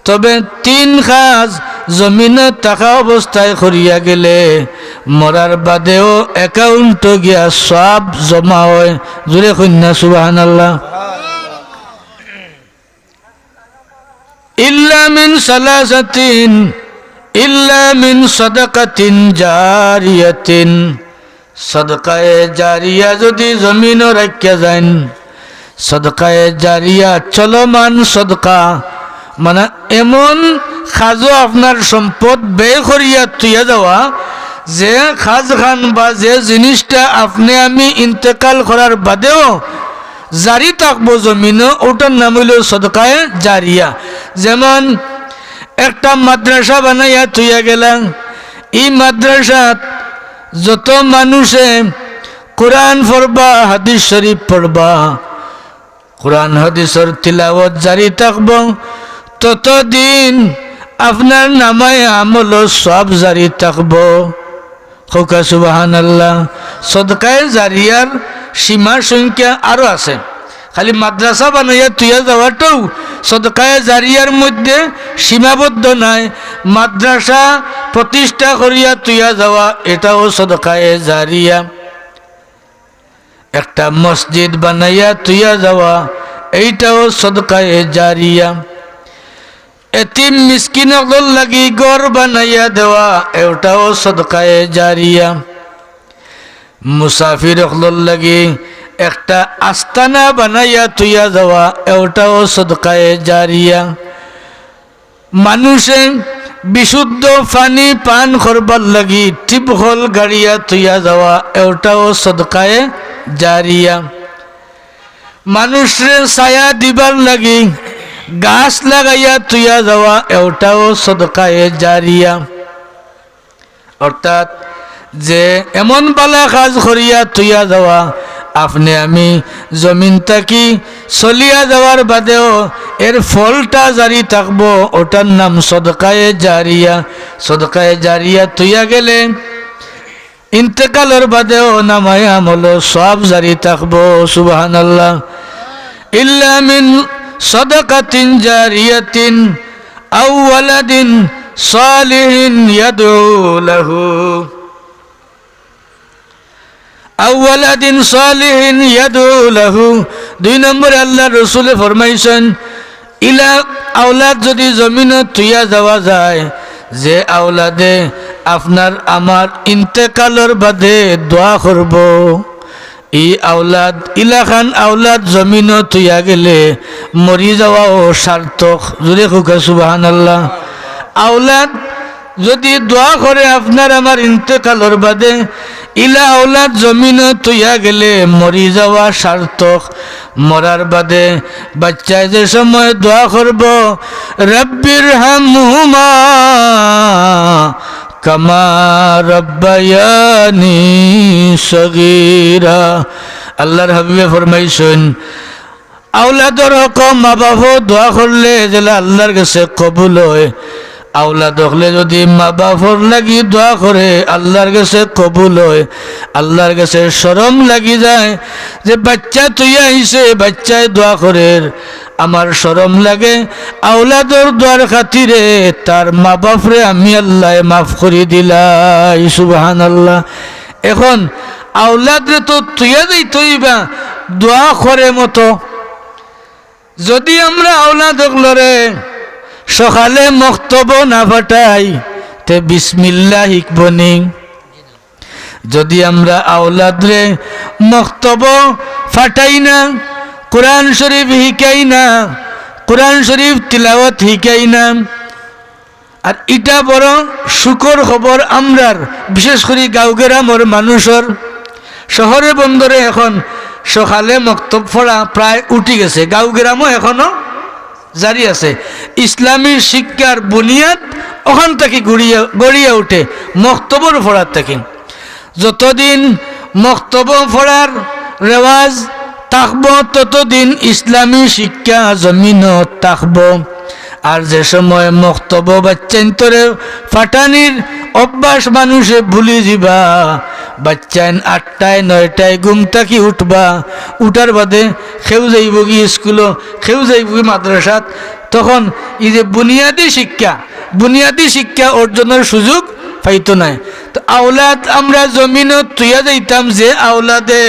তবে তিন কাজ জমিনো থাকা অবস্থায় করিয়া গেলে মরার বাদেও account-ও গিয়া সওয়াব জমা অয়। জোরে কইন না সুবহানাল্লাহ। "ইল্লা মিন সালাসাতিন, ইল্লা মিন সাদাকাতিন জারিয়াতিন।" সদকায়ে জারিয়া যদি জমিনো রাখিয়া যাইন, সদকায়ে জারিয়া, চলমান সদকা, মানে এমন কাজো আপনার সম্পদ ব্যয় করিয়া থুইয়া যাওয়া, যে কাজখান বা যে জিনিসটা আপনে আমি ইন্তেকাল করার বাদেও জারি থাকবো জমিনো, ওটার নাম অইলো সদকায়ে জারিয়া। যেমন একটা মাদ্রাসা বানাইয়া থুইয়া গেলাম, ই মাদ্রাসাত যত মানুষে কোরআন পড়বা, হাদিস শরীফ পড়বা, কোরআন হাদিসর তিলাওয়াত জারি থাকবো, ততদিন আপনার নামায়ে আমলর সওয়াব জারি থাকবো। কউক্কা সুবহানাল্লাহ। সদকায়ে জারিয়ার সীমা সংখ্যা আরো আছে। খালি মাদ্রাসা বানাইয়া থুইয়া যাওয়াটাউ সদকায়ে জারিয়ার মধ্যে সীমাবদ্ধ নায়। মাদ্রাসা প্রতিষ্ঠা করিয়া থুইয়া যাওয়া, এটাও সদকায়ে জারিয়া। একটা মসজিদ বানাইয়া থুইয়া যাওয়া, এইটাও সদকায়ে জারিয়া। এতিম মিসকিন অকলর লাগি ঘর বানাইয়া দেওয়া, এটাও সদকায়ে জারিয়া। মুসাফির অকলর লাগি একটা আস্তানা বানাইয়া থুইয়া যাওয়া, এটাও সদকায়ে জারিয়া। মানুষে বিশুদ্ধ পানি পান করবার লাগি টিউবওয়েল গাড়িয়া থুইয়া যাওয়া, এটাও সদকায়ে জারিয়া। মানুষরে ছায়া দিবার লাগি গাছ লাগাইয়া থুইয়া যাওয়া, এটাও সদকায়ে জারিয়া। অর্থাৎ যে এমন বালা কাজ করিয়া থুইয়া যাওয়া, আপনে আমি জমিন থাকি চলিয়া যাওয়ার বাদেও এর ফলটা জারি থাকবো, ওটার নাম সদকায়ে জারিয়া। সদকায়ে জারিয়া থুইয়া গেলে ইন্তেকালর বাদেও নামায়ে আমলর সওয়াব জারি থাকবো। সুবহানাল্লাহ। ইল্লা মিন সাদাকাতিন জারিয়াতিন আও ওয়ালাদিন সালিহিন ইয়াদউ লাহু। আও ওয়ালাদিন সালিহিন ইয়াদউ লাহু। দুই নম্বরে আল্লার রসুলে ফরমাইছইন, ইলা আওলাদ যদি জমিনো থুইয়া যাওয়া যায়, যে আওলাদে আপনার আমার ইন্তেকালর বাদে দোয়া করবো, ই আওলাদ, ইলাখান আওলাদ জমিনো থুইয়া গেলে মরি যাওয়াও সার্থক। জোরে কউক্কা সুবহানাল্লাহ। আওলাদ যদি দোয়া করে আপনার আমার ইন্তেকালর বাদে, ইলা আওলাদ জমিনো থুইয়া গেলে মরি যাওয়া সার্থক। মরার বাদে বাচ্চায় যে সময় দোয়া করবো, "রাব্বির হামহুমা কামা রাব্বায়ানি সগীরা।" আল্লার হাবিবে ফরমাইছইন, আওলাদর হকো মা বাপো দোয়া করলে যেলা আল্লার গেছে কবুল অয়, আওলাদ অকলে যদি মা বাপর লাগি দোয়া করে, আল্লার গেছে কবুল অয়। আল্লার গেছে শরম লাগি যায় যে বাচ্চা থুইয়া আইছে, বাচ্চায় দোয়া করের, আমার শরম লাগে, আওলাদর দোয়ার খাতিরে তার মা বাপরে আমি আল্লায় মাফ করি দিলাই। সুবহানাল্লাহ। এখন আওলাদরে তো থুইয়া যাইতে অইবা দোয়া করে মতো। যদি আমরা আওলাদ অকলরে সকালে মক্তবো না পাঠাই, তে বিসমিল্লাহ হিকবো নি? যদি আমরা আওলাদরে মক্তবো পাঠাই না, কোরআন শরীফ হিকাই না, কোরআন শরীফ তিলাওয়াত হিকাই না, আর ইটা বড় শোকর খবর আমরার, বিশেষ করি গাঁও গেরামর মানুষর। শহরে বন্দরে এখন সকালে মক্তব পড়া প্রায় উঠি গেছে, গাঁও গেরামও এখনো জারি আছে। ইসলামী শিক্ষার বুনিয়াদ ওখান থাকি গড়িয়া, গড়িয়া উঠে, মক্তবর পড়ার থাকি। যতদিন মক্তব পড়ার রেওয়াজ থাকবো, ততদিন ইসলামী শিক্ষা জমিনো থাকবো। আর যে সময় মক্তব বাচ্চাইন্তরে পাঠানির অভ্যাস মানুষে ভুলি যিবা, বাচ্চাইন আটটায় নয়টায় ঘুম থাকি উঠবা, উঠার বাদে কেউ যাইবোগি স্কুলো, কেউ যাইবোগি মাদ্রাসাত, তখন ই যে বুনিয়াদী শিক্ষা, বুনিয়াদী শিক্ষা অর্জনর সুযোগ পাইতো নায়। তো আওলাদ আমরা জমিনো থুইয়া যাইতাম, যে আওলাদে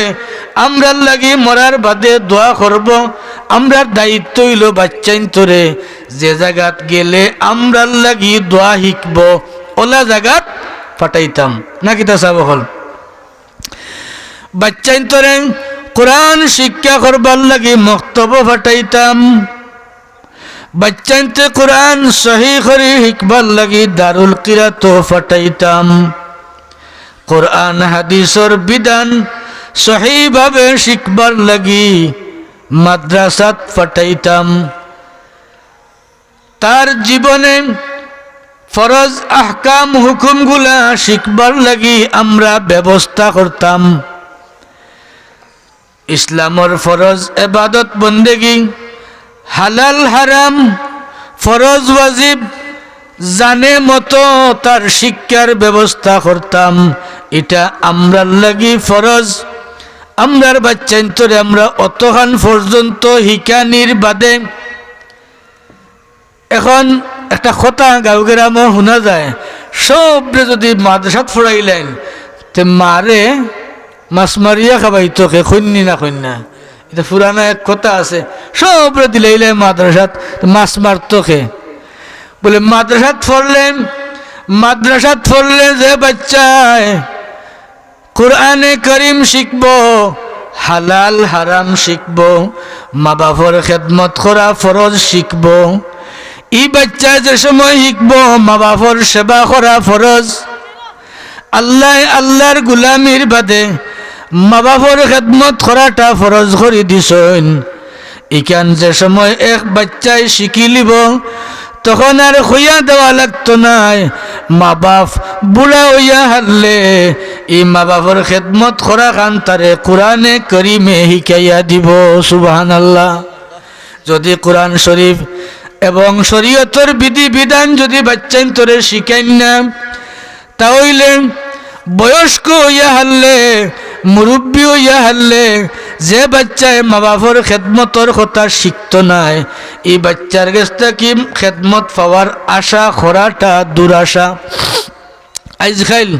আমরার লাগি মরার বাদে দোয়া করবো, আমরার দায়িত্ব অইলো বাচ্চাইন্তরে যে জাগাত গেলে আমরার লাগি দোয়া হিকবো, ওলা জাগাত পাঠাইতাম। না কিতা সাব অকল? বাচ্চাইন্তরে কোরআন শিক্ষা করবার লাগি মক্তবো পাঠাইতাম। বাচ্চাইন্তে কোরআন সহি করি হিকবার লাগি দারুল কিরাতো পাঠাইতাম। কোরআন হাদিসর বিধান সহিভাবে শিখবার লাগি মাদ্রাসাত পাঠাইতাম। তার জীবনে ফরজ আহকাম হুকুমগুলা শিখবার লাগি আমরা ব্যবস্থা করতাম। ইসলামর ফরজ এবাদত বন্দেগি, হালাল হারাম, ফরজ ওয়াজিব, জানে মতো তার শিক্ষার ব্যবস্থা করতাম। ইটা আমরার লাগি ফরজ। আমরার বাচ্চাইন্তরে আমরা অতখান পর্যন্ত হিকানির বাদে এখন একটা কথা গাঁও গেরামো হুনা যায়, সবরে যুদি মাদ্রাসাত পড়াইলাইন, তে মারে মাছ মারিয়া খাবাইতো কে, কইন নি না কইন না? ইটা পুরানা এক কথা আছে, সবরে দিলাইলে মাদ্রাসাত, তে মাছ মারতো কে? বলে মাদ্রাসাত পড়লে, মাদ্রাসাত পড়লে যে বাচ্চায় কোরআনে করিম শিখবো, হালাল হারাম শিখবো, মা বাপর খেদমত করা ফরজ শিখবো। ই বাচ্চায় যে সময় শিখবো, মা বাপর সেবা করা ফরজ। আল্লায় আল্লার গুলামির বাদে মা বাপর খেদমত করাটা ফরজ করি দিছইন। ইখান যে সময় এক বাচ্চায় শিখিলিবো, তখন আর কইয়া দেওয়া লাগতো নায়। মা বাপ বুড়া অইয়া হারলে ই মা বাপর খেদমত করাখান তারে কোরআনে করিমে হিকাইয়া দিবো। সুবহানাল্লাহ। যুদি কোরআন শরীফ এবং শরীয়তর বিধি বিধান যুদি বাচ্চাইন্তরে শিখাইন না, তা অইলে বয়স্ক অইয়া হারলে, মুরব্বি অইয়া হারলে, যে বাচ্চায় মা বাপর খেদমতর কথা শিখতো নায়, ই বাচ্চার গেছ থাকি খেদমত পাওয়ার আশা করাটা দুরাশা। আইজকাইল,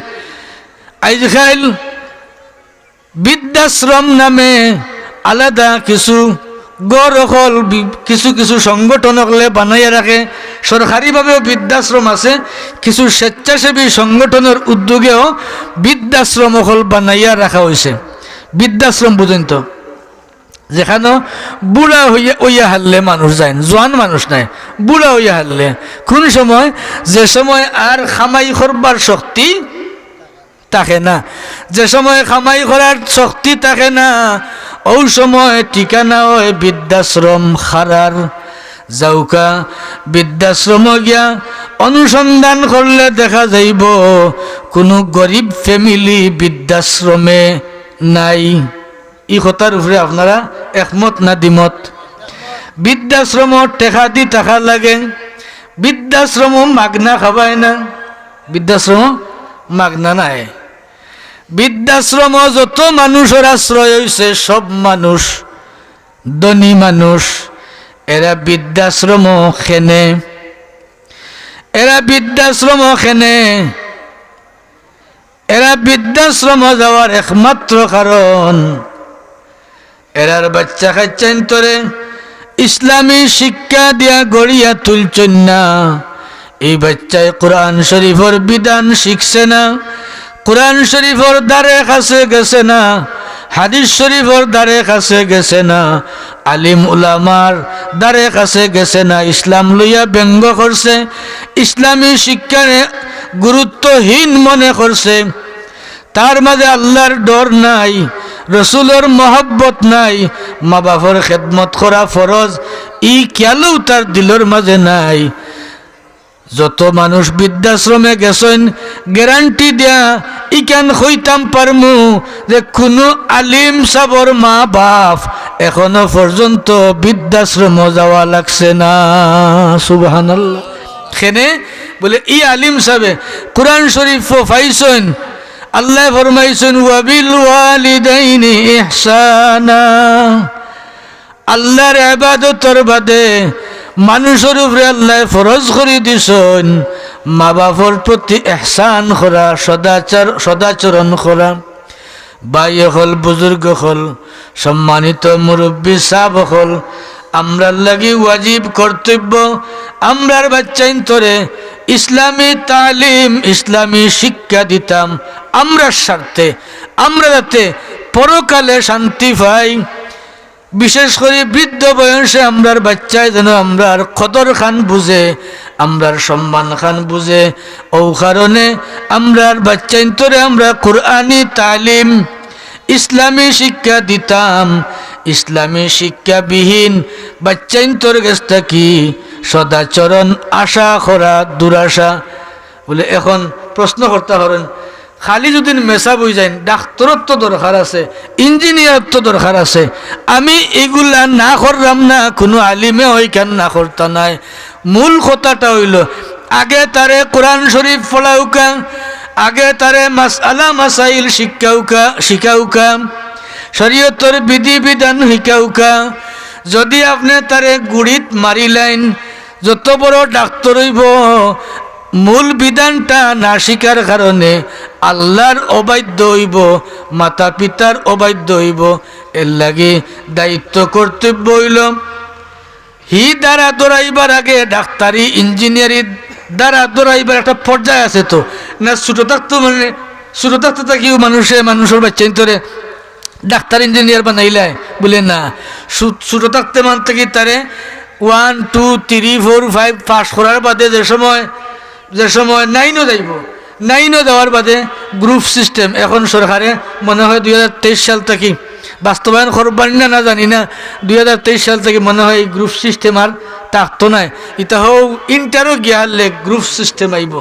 আইজকাইল বৃদ্ধাশ্রম নামে আলাদা কিছু ঘর অকল বি-, কিছু কিছু সংগঠন অকলে বানাইয়া রাখে। সরকারিভাবেও বৃদ্ধাশ্রম আছে, কিছু স্বেচ্ছাসেবী সংগঠনর উদ্যোগেও বৃদ্ধাশ্রম অকল বানাইয়া রাখা অইছে। বৃদ্ধাশ্রম বুঝইন তো, যেখানো বুড়া অইয়া, অইয়া হারলে মানুষ যাইন, জোয়ান মানুষ নায়, বুড়া অইয়া হারলে। কুন সময়? যে সময় আর কামাই করবার শক্তি থাকে না। যে সময় কামাই করার শক্তি থাকে না, অউ সময় ঠিকানা অয় বৃদ্ধাশ্রম। খারার যাউক্কা, বৃদ্ধাশ্রমো গিয়া অনুসন্ধান করলে দেখা যাইবো কুনু গরিব family বৃদ্ধাশ্রমে নাই। ই কথার উপরে আপনারা একমত না দ্বিমত? বৃদ্ধাশ্রমো টেকা দি থাকা লাগে, বৃদ্ধাশ্রমো মাগনা খাবায় না, বৃদ্ধাশ্রমো মাগনা নায়। বৃদ্ধাশ্রমো যত মানুষর আশ্রয় অইছে, সব মানুষ, ধনী মানুষ, এরা বৃদ্ধাশ্রমো কেনে, এরা বৃদ্ধাশ্রমো কেনে। এরা বৃদ্ধাশ্রমো যাওয়ার একমাত্র কারণ, এরার বাচ্চা কাচ্চাইন্তরে ইসলামী শিক্ষা দিয়া গড়িয়া তুলছইন না। এই বাচ্চায় কোরআন শরীফর বিধান শিখছে না, কোরআন শরীফর দ্বারে কাছে গেছে না, হাদিস শরীফর দ্বারে কাছে গেছে না, আলিম উলামার দ্বারে কাছে গেছে না। ইসলাম লইয়া ব্যঙ্গ করছে, ইসলামী শিক্ষারে গুরুত্বহীন মনে করছে। তার মাঝে আল্লাহর ডর নাই, রসুলর মহব্বত নাই, মা বাপর খেদমত করা ফরজ, ই খিয়ালও তার দিলর মাঝে নাই। যত মানুষ বৃদ্ধাশ্রমে গেছইন, গ্যারান্টি দিয়া ইখান কইতাম পারমু যে কুনু আলিম সাবর মা বাপ এখনো পর্যন্ত বৃদ্ধাশ্রমো যাওয়া লাগছে না। সুবহানাল্লাহ। কেনে? বলে, ই আলিম সাবে কোরআন শরীফ পাইছইন, আল্লায় ফরমাইছইন, "ওয়াবিল ওয়ালিদাইনি ইহসানা।" আল্লাহর ইবাদতর বাদে মানুষর উপরে আল্লায় ফরজ করি দিছইন মা বাপর প্রতি ইহসান করা, সদাচার, সদাচরণ করা। ভাই অকল, বুজুর্গ অকল, সম্মানিত মুরব্বি সাব অকল, আমরার লাগি ওয়াজিব কর্তব্য, আমরার বাচ্চাইন্তরে ইসলামী তালিম, ইসলামী শিক্ষা দিতাম আমরার স্বার্থে, আমরা যাতে পরকালে শান্তি পাই। বিশেষ করি বৃদ্ধ বয়সে আমরার বাচ্চায় যেন আমরার কদর খান বুঝে, আমরার সম্মান খান বুঝে। ও কারণে আমরার বাচ্চাইন্তরে আমরা কোরআনি তালিম, ইসলামী শিক্ষা দিতাম। ইসলামী শিক্ষাবিহীন বাচ্চাইন্তর গেছ থাকি সদাচরণ আশা করা দুরাশা। বলে, এখন প্রশ্ন করতা পারইন, খালি যদি মেসাব অইযাইন, ডাক্তরর তো দরকার আছে, ইঞ্জিনিয়ারর তো দরকার আছে, আমি ইগুলা না কররাম না, কুনু আলিমে অইখান না করতা নায়। মূল কথাটা অইলো, আগে তারে কোরআন শরীফ পড়াউক্কা, আগে তারে মাসআলা মাসাইল শিখাউক্কা, শিখাউক্কা, শরীয়তর বিধি বিধান শিখাউক্কা। যদি আপনে তারে গুড়িত মারিলাইন, যত বড় ডাক্তর অইবো, মূল বিধানটা না শিখার কারণে আল্লাহর অবাধ্য অইবো, মাতা পিতার অবাধ্য অইবো। এরলাগি দায়িত্ব কর্তব্য অইলো, হি ধারা দৌড়াইবার আগে, ডাক্তারি ইঞ্জিনিয়ারি ধারা দৌড়াইবার একটা পর্যায় আছে তো, না? ছোট থাকতো, মানে, ছোট থাকতো থাকিউ মানুষে, মানুষর বাচ্চাইন্তরে ডাক্তার ইঞ্জিনিয়ার বানাইলায়? বলে না। ছো-, ছোট থাকতে মান থাকি তারে one, two, three, four, five pass করার বাদে যে সময়, যে সময় নাইনো যাইবো, নাইনো যাওয়ার বাদে গ্রুপ সিস্টেম এখন সরকারে মনে হয় দুই হাজার তেইশ সাল থাকি বাস্তবায়ন করবার না, না জানি না, দুই হাজার তেইশ সাল থাকি মনে হয় এই গ্রুপ সিস্টেম আর থাকতো নায়। ইতা হউ ইন্টারও গিয়া হারলে গ্রুপ সিস্টেম আইবো।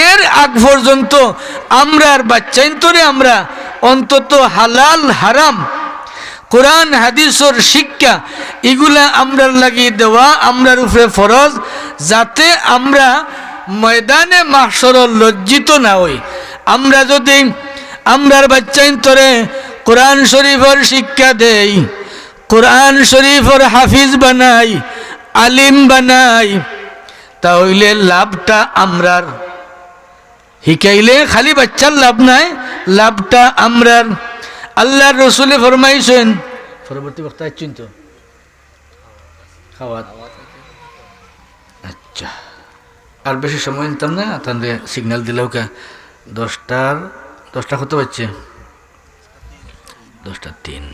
এর আগ পর্যন্ত আমরার বাচ্চাইন্তরে আমরা অন্তত হালাল হারাম, কোরআন হাদিসর শিক্ষা, ইগুলা আমরার লাগি দেওয়া আমরার উপরে ফরজ, যাতে আমরা ময়দানে মাহশরো লজ্জিত না অই। আমরা যদি আমরার বাচ্চাইন্তরে কোরআন শরীফর শিক্ষা দেই, কোরআন শরীফর হাফিজ বানাই, আলিম বানাই, তা অইলে লাভটা আমরার। হিকাইলে খালি বাচ্চার লাভ নায়, লাভটা আমরার। আল্লাহর রসুলে ফরমাইছইন, পরবর্তী বক্তা আইছইন তো? খাওয়া। আচ্ছা, আর বেশি সময় নিতাম না, তানরে সিগন্যাল দিলাউক্কা। দশটার, দশটা কত বাজছে? দশটা তিন।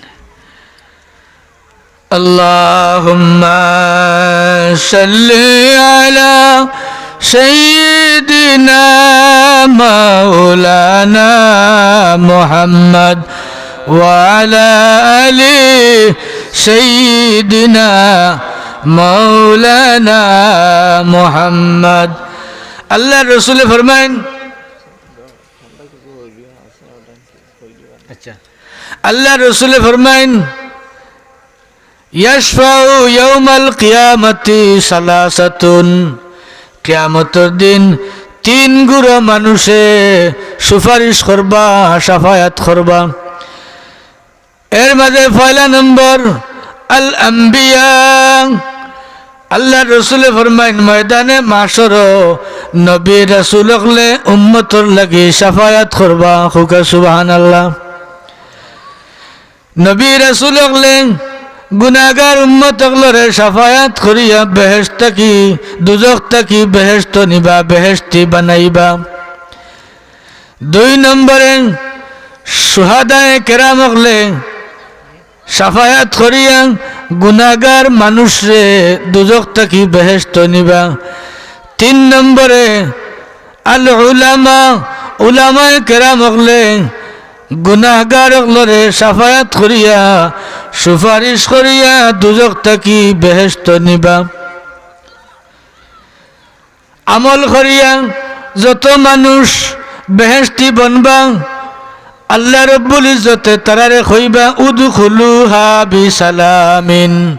اللهم صل على سيدنا مولانا محمد وعلى آل سيدنا مولانا محمد। আল্লাহর রসুলে ফরমাইন, আচ্ছা, আল্লাহর রসুলে ফরমাইন, يشفع يوم القيامة ثلاثة। কিয়ামতর দিন তিন গুরু মানুষে সুপারিশ করবা, শাফায়াত করবা। এর মাঝে পয়লা নম্বর আল আম্বিয়া, আল্লার রসুলে ফরমাইন, ময়দানে মাশরো নবী রাসুল অকলে উম্মতর লাগি শাফায়াত করবা। কউক্কা সুবহানাল্লাহ। নবী রাসুল অকলে গুনাগার উম্মত অকলরে শাফায়াত করিয়া বেহেশত থাকি, দুজখ থাকি বেহেশত নিবা, বেহেশতি বানাইবা। দুই নম্বরে, শুহাদায়ে কেরাম অকলে শাফায়াত করিয়া গুনাগার মানুষরে দুজখ থাকি বেহেশত নিবা। তিন নম্বরে, আল উলামা, উলামায়ে কেরাম অকলে গুনাগার অকলরে শাফায়াত করিয়া, সুপারিশ করিয়া দুজখ থাকি বেহেশত নিবা। আমল করিয়া যত মানুষ বেহেশতি বনবা, আল্লাহ রব্বুল ইজ্জতে তারারে কইবা, "উদখুলুহা বিসালামিন।"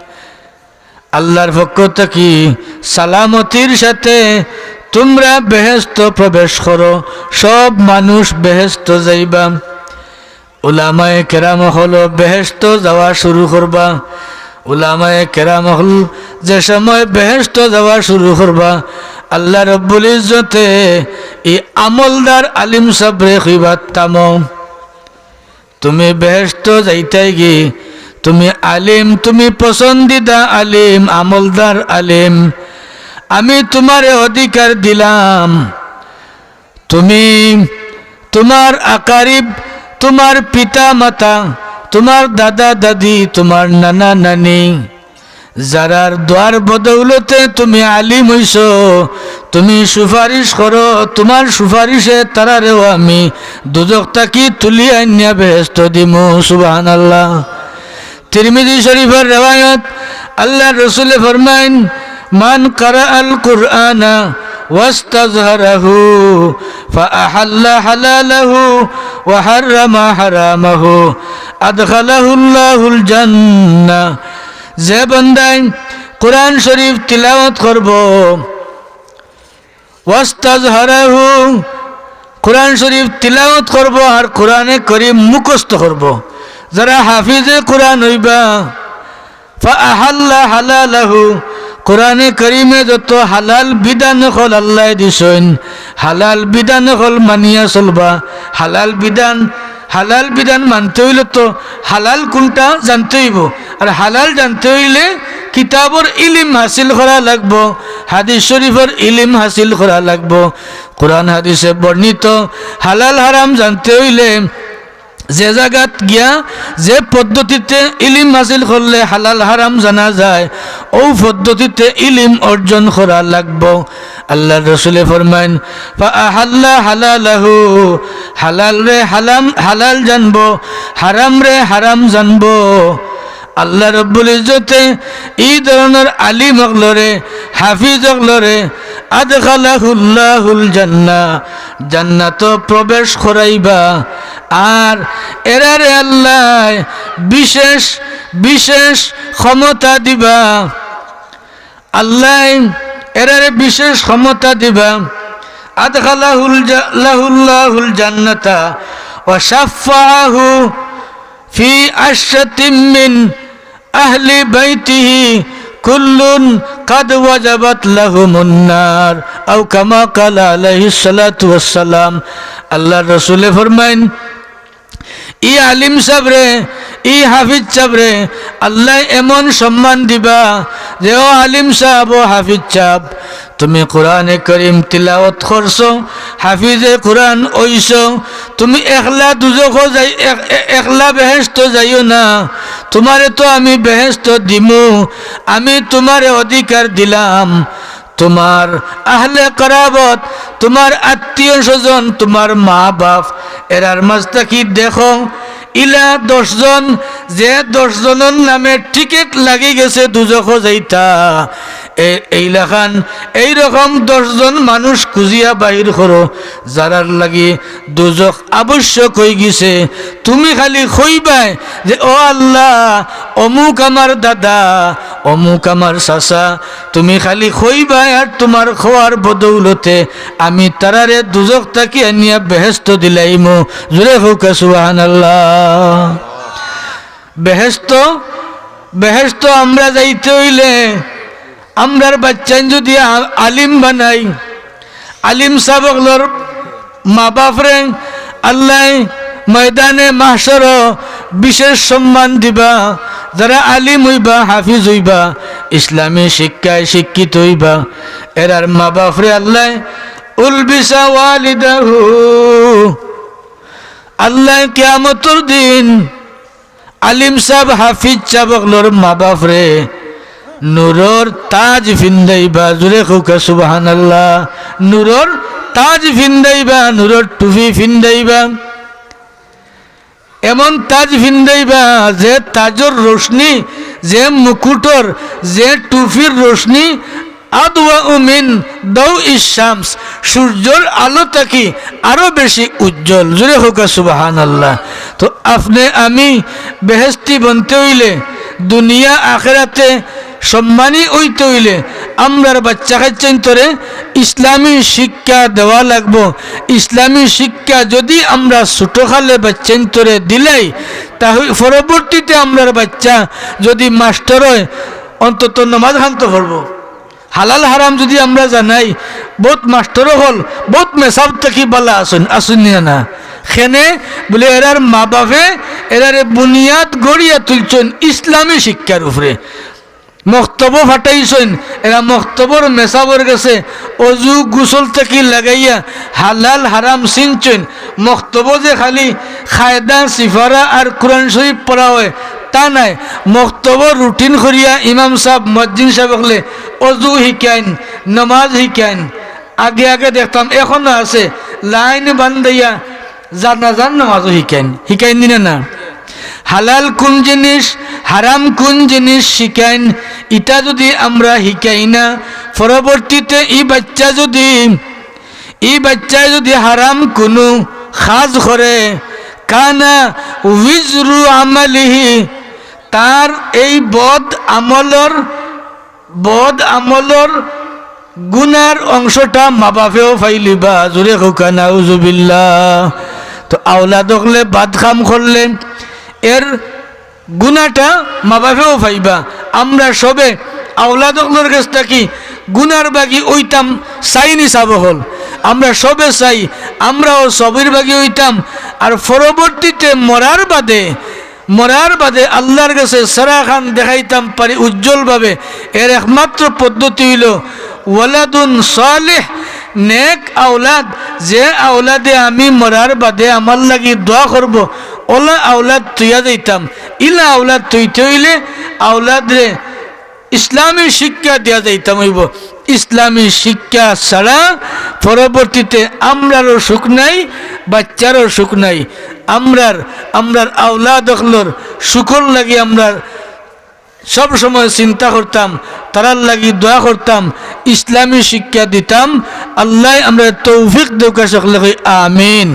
আল্লাহর পক্ষ থাকি সালামতির সাথে তুমরা বেহেশত প্রবেশ করো, সব মানুষ বেহেশত যাইবা। উলামায়ে কেরাম অকল বেহেশত যাওয়া শুরু করবা। উলামায়ে কেরাম অকল যে সময় বেহেশত যাওয়া শুরু করবা, আল্লাহ রব্বুল ইজ্জতে ই আমলদার আলিম সাবরে কইবা, "থামো, তুমি বেহেশত যাইতায়গি, তুমি আলিম, তুমি পছন্দিদা আলিম, আমলদার আলিম, আমি তুমারে অধিকার দিলাম।" তুমি, তুমার আকারিব, তুমার পিতা মাতা, তুমার দাদা দাদি, তুমার নানা নানি, যারার দোয়ার বদৌলতে তুমি আলিম অইছো, তুমি সুপারিশ করো, তুমার সুপারিশে তারারেও আমি দুজখ থাকি তুলি আনিয়া বেহেশত দিমু। সুবহানাল্লাহ। তিরমিজি শরীফর রেওয়ায়ত, আল্লাহর রসুলে ফরমাইন, "মান কারাআল কুরআনা ওয়াস্তাজহারাহু ফাআহাল্লা হালালাহু ওয়া হাররামা হারামাহু আদখালাহুল্লাহুল জান্নাহ।" যে বান্দায় কোরআন শরীফ তিলাওয়াত করবো, ওয়াস্তাজহারাহু, কোরআন শরীফ তিলাওয়াত করবো আর কোরআনে করিম মুখস্থ করবো। যারা হাফিজে কোরআন অইবা, ফাআহাল্লা হালালাহু, কোরআনে করিমে যত হালাল বিধান অকল আল্লায় দিছইন, হালাল বিধান অকল মানিয়া চলবা। হালাল বিধান, হালাল বিধান মানতে অইলে তো হালাল কুনটা জানতে অইবো, আর হালাল জানতে অইলে কিতাবর ইলিম হাসিল করা লাগবো, হাদিস শরীফর ইলিম হাসিল করা লাগবো। কোরআন হাদিসে বর্ণিত হালাল হারাম জানতে অইলে যে জাগাত গিয়া যে পদ্ধতিতে ইলিম হাসিল করলে হালাল হারাম জানা যায়, অউ পদ্ধতিতে ইলিম অর্জন করা লাগবো। আল্লাহর রসুলে ফরমাইন, "ফাআহাল্লা হালালাহু", হালালরে হালাম, হালাল জানবো, হারামরে হারাম জানবো। আল্লাহ রব্বুল ইজ্জতে ই ধরনর আলিম অকলরে, হাফিজ অকলরে, আদখালাহুল্লাহুল জান্নাহ, জান্নাতো প্রবেশ করাইবা। আর এরারে আল্লায় বিশেষ, বিশেষ ক্ষমতা দিবা। আল্লায় এরারে বিশেষ ক্ষমতা দিবা। আদখালাহুল জা-, লাহুল্লাহুল জান্নাতা ওয়া শাফফাআহু ফি আশরাতিম মিন আহলি বাইতিহি কুল্লুন কাদ ওয়াজাবাত লাহুমুন নার, আও কামা ক্বালা আলাইহিস সালাতু ওয়াস সালাম। আল্লাহর রসুলে ফরমাইন, ই আলিম সাবরে, ই হাফিজ সাবরে আল্লায় এমন সম্মান দিবা যে, "ও আলিম সাব, ও হাফিজ সাব, তুমি কোরআনে করিম তিলাওয়াত করছো, হাফিজে কোরআন অইছো, তুমি একলা দুজখো যাই-, এক-, এ-, একলা বেহেশতো যাইও না, তুমারে তো আমি বেহেশতো দিমু, আমি তুমারে অধিকার দিলাম, তুমার আহলে কারাবত, তুমার আত্মীয় স্বজন, তুমার মা বাপ, এরার মাজ থাকি দেখো, ইলা দশ জন, যে দশ জনর নামে টিকিট লাগি গেছে দুজখো যাইতা, এ-, এইলাখান, এইরকম দশ জন মানুষ খুজিয়া বাইর করো, যারার লাগি দুজখ আবশ্যক অইগেছে।" তুমি খালি কইবায় যে, "ও আল্লাহ, অমুক আমার দাদা, অমুক আমার চাচা", তুমি খালি কইবায় আর তুমার কওয়ার বদৌলতে আমি তারারে দুজখ থাকি আনিয়া বেহেশতো দিলাইমু। জোরে কউক্কা সুবহানাল্লাহ। বেহেশতো, বেহেশতো আমরা যাইতে অইলে আমরার বাচ্চাইন যদি আ-, আলিম বানাই, আলিম সাব অকলর মা বাফরে আল্লায় ময়দানে মাহশরো বিশেষ সম্মান দিবা। যারা আলিম অইবা, হাফিজ অইবা, ইসলামী শিক্ষায় শিক্ষিত অইবা, এরার মা বাফরে আল্লায় উলবিসা ওয়ালিদাহু, আল্লায় কিয়ামতর দিন আলিম সাব, হাফিজ সাব অকলর মা বাফরে নূরর তাজ ফিন্দাইবা। জুরে কউক্কা সুবহানাল্লাহ। নূরর তাজ ফিন্দাইবা, নূরর টুপি ফিন্দাইবা। এমন তাজ ফিন্দাইবা যে তাজর রোশনি, যে মুকুটর, যে টুপির রোশনি আদওয়াউ মিন দাউইশ শামস, সূর্যর আলো থাকি আরো বেশি উজ্জ্বল। জুরে কউক্কা সুবহানাল্লাহ। তো আপনে আমি বেহেশতি বনতে অইলে, দুনিয়া আখেরাতে সম্মানী অইতে অইলে, আমরার বাচ্চা কাচ্চাইন্তরে ইসলামী শিক্ষা দেওয়া লাগবো। ইসলামী শিক্ষা যদি আমরা ছোটকালে বাচ্চাইন্তরে দিলাই, তাহলে পরবর্তীতে আমরার বাচ্চা যদি মাস্টার অয়, অন্তত নমাজ খান তো পড়বো। হালাল হারাম যদি আমরা জানাই, বউত মাস্টার অকল বউত মেসাব থাকি বালা আছইন, আছইন নি না? কেনে বুলে, এরার মা বাফে এরারে বুনিয়াদ গড়িয়া তুলছইন ইসলামী শিক্ষার উপরে। মক্তবো ফাটাইছইন, এরা মক্তবর মেসাবর গেছে অজু গোসল থাকি লাগাইয়া হালাল হারাম চিনছইন। মক্তবো যে খালি কায়দা, সিফারা আর কোরআন শরীফ পড়া অয়, তা নায়। মক্তবো রুটিন করিয়া ইমাম সাব, মুয়াজ্জিন সাব অকলে অজু হিকাইন, নমাজ হিকাইন। আগে আগে দেখতাম, এখনো আছে, লাইন বান্ধাইয়া জানাজার নমাজও হিকাইন, হিকাইন নি না? হালাল কুন জিনিস, হারাম কুন জিনিস শিখাইন, ইটা যদি আমরা হিকাই না, পরবর্তীতে ই বাচ্চা যদি, ই বাচ্চায় যদি হারাম কুনু কাজ করে, কানা উইজরু আমালিহি, তার এই বদ আমলর বদ আমলর গুনার অংশটা মা বাফেও পাইলিবা। জুরে কউক্কা নাউজুবিল্লাহ। তো আওলাদ অকলে বদ কাম করলে এর গুনাটা মা বাফেও পাইবা। আমরা সবে আওলাদ অকলর গেছ থাকি গুনার বাগি অইতাম চাই নি সাব অকল? আমরা সবে চাই আমরাও সবির বাগি অইতাম। আর পরবর্তীতে মরার বাদে মরার বাদে আল্লার গেছে চেহারা খান দেখাইতাম পারি উজ্জ্বলভাবে। এর একমাত্র পদ্ধতি অইলো ওয়ালাদুন সালেহ, নেক আওলাদ। যে আওলাদে আমি মরার বাদে আমার লাগি দোয়া করবো, অলা আওলাদ থইয়া যাইতাম। ইলা আওলাদ থইতে অইলে আওলাদরে ইসলামী শিক্ষা দিয়া যাইতাম অইবো। ইসলামী শিক্ষা ছাড়া পরবর্তীতে আমরারও সুখ নাই, বাচ্চারও সুখ নাই। আমরার, আমরার আওলাদ অকলর সুখর লাগি আমরা সব সময় চিন্তা করতাম, তারার লাগি দোয়া করতাম, ইসলামী শিক্ষা দিতাম। আল্লায় আমরারে তৌফিক দেউক্কা, সকলে কই আমিন।